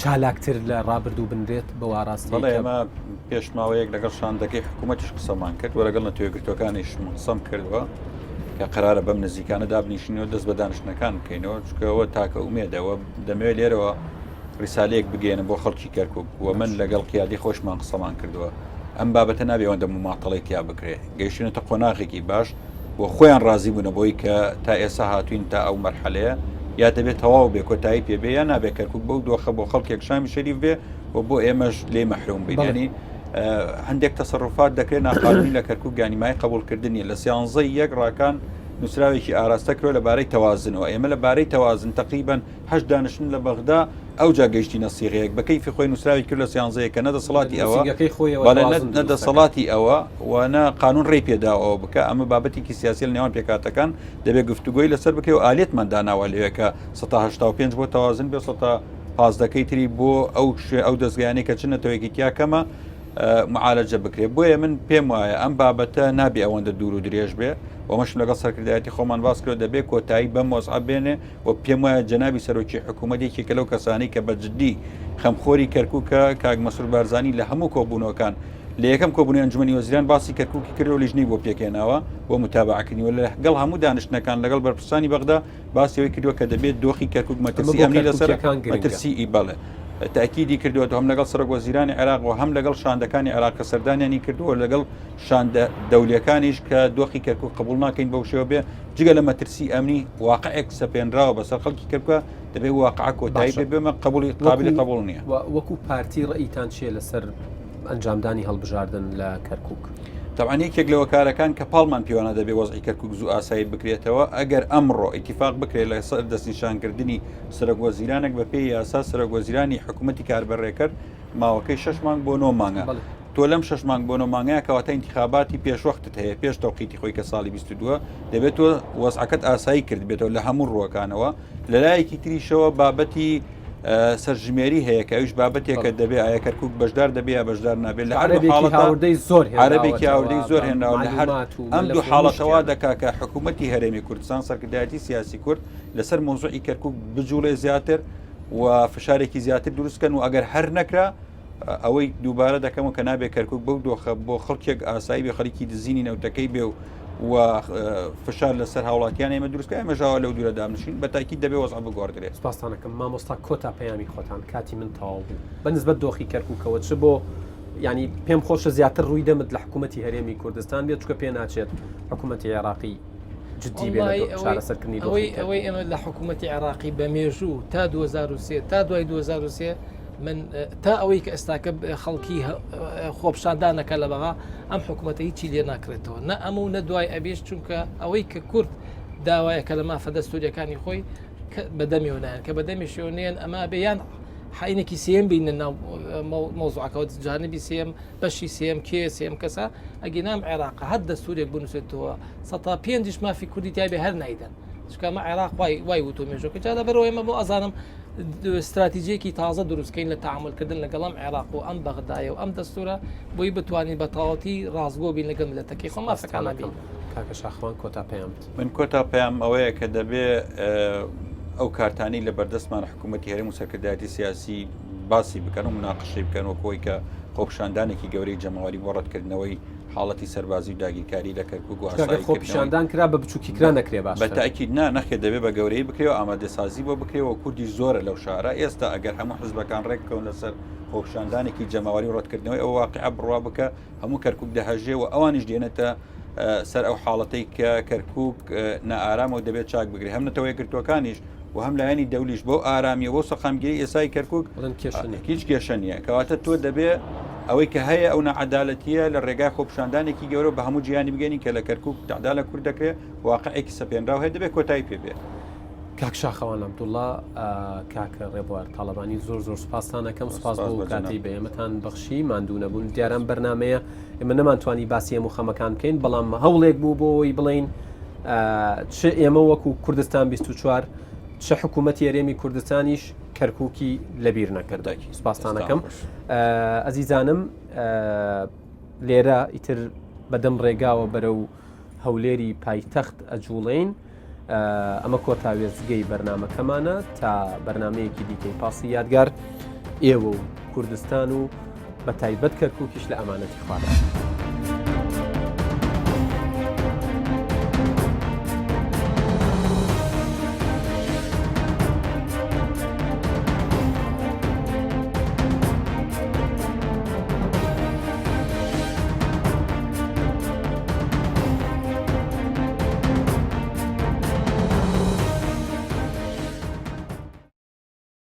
چالاکتر لە ڕابردوو بنرێت بەو ئاراستەی بەڵێ کە. ئێمە پێش ماوەیەک لەگەڵ شاندەکەی حکوومەتیش قسەمان کرد و لەگەڵ نەتەوە یەکگرتووەکانیش قسەم کردووە کە قەرارە بەم نزیکانە دابنیشینەوە دەست بە دانیشتنەکان بکەینەوە چونکە ئەوە تاکە ئومێدە و دەمەوێت لێرەوە ڕیسالەیەک بگەیەنم بۆ خەڵکی کەرکوک و من لەگەڵ قیادی خۆشمان قسەمان کردووە ئەم بابەتە نابێ ئەوەندە مماتەڵەی تیا بکرێ گەیشتونەتە قۆناغێکی باش و خۆیان ڕازی بوونە بۆی کە تا ئێستا هاتوین تا ئەو مەرحەلەیە یا دەبێت تەواو بێ کۆتایی پێ بێ یا نابێ کەرکک بەو دۆخە بۆ خەڵکێک شامی شەریف بێ و بۆ ئێمەش لێ مەحروم بین ینی هەندێک تەسەروفات دەکرێت ناقانونی لە کەرکک گانی مای قبولکردنی لە سیانزەی یەک ڕاکان نووسراوێکی ئاراستە کرۆ لەبارەی تەوازنەوە ئێمە لەبارەی تەوازن تقریبان هەشت دانیشتن لە بەغدا ئەوجا گەیشتینە سیغەیەک بە کەیفی خۆی نووسراوی کرد لە سیانزەیەک کە نە دەسەڵاتی ئەوە نووسینگەکەی خۆیەوە بەڵێ نە تەوازن نە دروست دەکات. دەسەڵاتی ئەوە و نە قانون ڕێی پێداوە ئەوە بکا ئەمە بابەتێکی سیاسیە لە نێوان پێکهاتەکان دەبێت گفتوگۆی لەسەر بکرێ و ئالیەتمان داناوە لەوێ کە سەتا 85 بۆ تەوازن بێ سەتا پازدەکەی تری بۆ ئەو شوێ ئەو دەزگایانەی کە چ نەتەوەیەکی تیا کەمە معالەجە بکرێت بۆیە من پێم وایە ئەم بابەتە نابێ ئەوەندە دوور و درێژ بێ و ئەمەشم لەگەڵ سەرکردایەتی خۆمان باس کرد دەبێ کۆتایی بەم وەزعە بێنێ و پێم وایە جەنابی سەرۆکی حکوومەت یەکێکە لەو کەسانەی کە بە جدی خەمخۆری کەرکووکە، کاک مەسرور بارزانی لە هەموو کۆبوونەوەکان لە یەکەم کۆبوونەوەی ئەنجومەنی وەزیران باسی کەرکوکی کردەوە لیژنەی بۆ پێکهێناوە بۆ متابعەکردنی و لەگەڵ هەموو دانیشتنەکان لەگەڵ بەرپرسانی بەغدا باسی ئەوەی کردووە کە دەبێت دۆخی کەرکوک مەترسی ئەمنی لەسەر مەترسی ئی بەڵێ تاکیدی کردووە هەم لەگەڵ سەرۆک وەزیرانی عێراق و هەم لەگەڵ شاندەکانی عێراق کە سەردانیانی کردووە لەگەڵ شاندە دەولیەکانیش کە دۆخی کەرکوک قبول ناکەین بەو شێوە بێ جگە لە مەترسی ئەمنی واقعێک سەپێنراوە بەسەر خەڵکی کەرکوک دەبێت واقع کۆتایی بێ بێمە قبولی قابلی قبول نییە وەکو پارتی ڕەئیتان چییە لەسەر ئەنجامدانی هەڵبژاردن لە کەرکک؟ تەبعەن یەکێک لە هۆکارەکان کە پاڵمان پێوانە دەبێ وەزعی کەرکک زوو ئاسایی بکرێتەوە ئەگەر ئەمڕۆ ئیتیفاق بکرێت لەسەر دەستنیشانکردنی سەرۆک وەزیرانێک بە پێی یاسا سەرۆک وەزیرانی حکوومەتی کاربەڕێکەر ماوەکەی شش مانگ بۆ نۆ مانگە تۆ لەم شش مانگ بۆ نۆ مانگەیە کەواتە ئینتخاباتی پێشوەختت هەیە پێش تەوقیتی خۆی کە ساڵی 22 دەبێت تۆ وەزعەکەت ئاسایی کرد بێتەوە لە هەموو ڕووەکانەوە لەلایەکی تریشەوە بابەتی سەرژمێری هەیە کە ئەویش بابەتێکە دەبێ ئایا کەرکک بەشدار دەبێ یا بەشدار نابێت لە هەر حاڵەتی زۆر عربێکی هاوردەی زۆر هێناوە لە هەر ئەم دوو حاڵەتەوە دەکا کە حکوومەتی هەرێمی کوردستان سەرکردایەتی سیاسی کورد لەسەر مۆزوعی کەرکک بجوڵێ زیاتر و فشارێکی زیاتر دروستکەن و ئەگەر هەر نەکرا ئەوەی دووبارە دەکەمەوە کە نابێ کەرکک بەو دۆخە بۆ خەڵکێک ئاسایی بێ خەریکی دزینی نەوتەکەی بێ و و فشار لەسەر هاوڵاتیان ئێمە دروستکە ئێمە ژاوە لەو دوورە دابنشین بە تاکید دەبێ وەزع بگۆڕدرێت. سپاستان ئەکەم مامۆستا کۆتا پەیامی خۆتان کاتی من تەواو بوو بە نسبەت دۆخی کەرکوکەوە چ بۆ یانی پێم خۆشە زیاتر ڕووی دەمت لە حکوومەتی هەرێمی کوردستان بێت چکە پێ ناچێت حکوومەتی عێراقی جدی بێ لە چارەسەرکردنی ئەوەی ئەوەی ئێمە لە حکوومەتی عێراقی بە مێژوو تا 2003 تا دوای 2003 من تا ئەوەی کە ئێستاکە خەڵکی خۆپشاندانەکە لە بەغا ئەم حکوومەتە هیچی لێ ناکرێتەوە نە ئەمە و نە دوای ئەبیش چونکە ئەوەی کە کورد داوایەکە لە مافە دەستوریەکانی خۆی بەدەمیەوە نایەن کە بەدەمیشەوە نێن ئەمە بێ یان حینێکی سێم بینە ناو مۆزعەکەەوە جانبی سێم بەشی سێم کێ سێم کەسە ئەگینام عێراق هەر دەستورێک بنووسێتەوە سە پێنجش مافی کوردی تایبێ هەر نایدەن چونکە ئەمە عێراق وای وای وتو مێژوەکە جا لەبەرەوە ئێمە بۆ ئەزانم استراتیجیەکی تازە دروستکەین لە تعاملکردن لەگەڵ ئەم عێراق و ئەم بەغدایە و ئەم دەستورە بۆی بتوانین بە تەواوەتی ڕاستگۆ بین لەگەڵ ملەتەکەی خۆ مافەکانمان بین. کاکە شاخەوان کۆتا پەیامت. من کۆتا پەیام ئەوەیە کە دەبێ ئەو کارتانەی لە بەردەستمان حکوومەتی هەرێم و سەرکردایەتی سیاسی باسی بکەن و مناقشەی بکەن وەکۆی کە خۆپیشاندانێکی گەورەی جەماوەری بۆ ڕەتکردنەوەی حاڵەتی سەربازی و داگیرکاری لە کەرکوک و ئاسایی خۆپیشاندان کرا بە بچووکی کرا نەکرێ باش بە تاکید نا نەخێ دەبێ بە گەورەی بکرێ و ئامادەسازی بۆ بکرێ و کوردی زۆرە لەو شارە ئێستا ئەگەر هەموو حزبەکان ڕێک بکەون لەسەر خۆپیشاندانێکی جەماوەری و ڕەتکردنەوەی ئەو واقعە بڕوا بکە هەموو کەرکک دەهەژێ و ئەوانیش دێنێتە سەر ئەو حاڵەتەی کە کەرکک نائارامە و دەبێت چاک بگرێ هەم نەتەوە یەکگرتووەکانیش و هەم لایەنی دەولیش بۆ ئارامیە بۆ سەقامگیری ئێسای کەرکک هیچ کێشە نییە کەواتە تۆ دەبێ ئەوەی کە هەیە ئەو نەعادالەتیە لە ڕێگای خۆپشاندانێکی گەورە بە هەموو جیهانی بگەنی کە لە کەرکک تەعدا لە کورد دەکرێت واقعێکی سەپێنراو هەیە دەبێت کۆتایی پێ بێت. کاک شاخەوان عەبدوڵڵا، کاک ڕێبوار تاڵەبانی زۆر زۆر سوپاستان ئەکەم سوپاس بۆ کاتەی بە ئێمەتان بەخشی ماندوو نەبوون دیارە ئەم بەرنامەیە ئێمە نەمانتوانی باسی هەموو خەمەکان بکەین بەڵام هەوڵێک بوو بۆ ئەوەی بڵێین چ ئێمە وەکو کوردستان 24 چ حکوومەتی هەرێمی کوردستانیش کەرکووکی لەبیر نەکرد سوپاستانەکەم ئەزیزانم لێرە ئیتر بەدەم ڕێگاوە بەرەو هەولێری پایتەخت ئەجوڵێین ئەمە کۆتا وێستگەی بەرنمەکەمانە تا بەرنمەیەکی دیکەی پاسی یادگار ئێوە و کوردستان و بە تایبەت کەرکووکیش لە ئەمانەتی خوادا.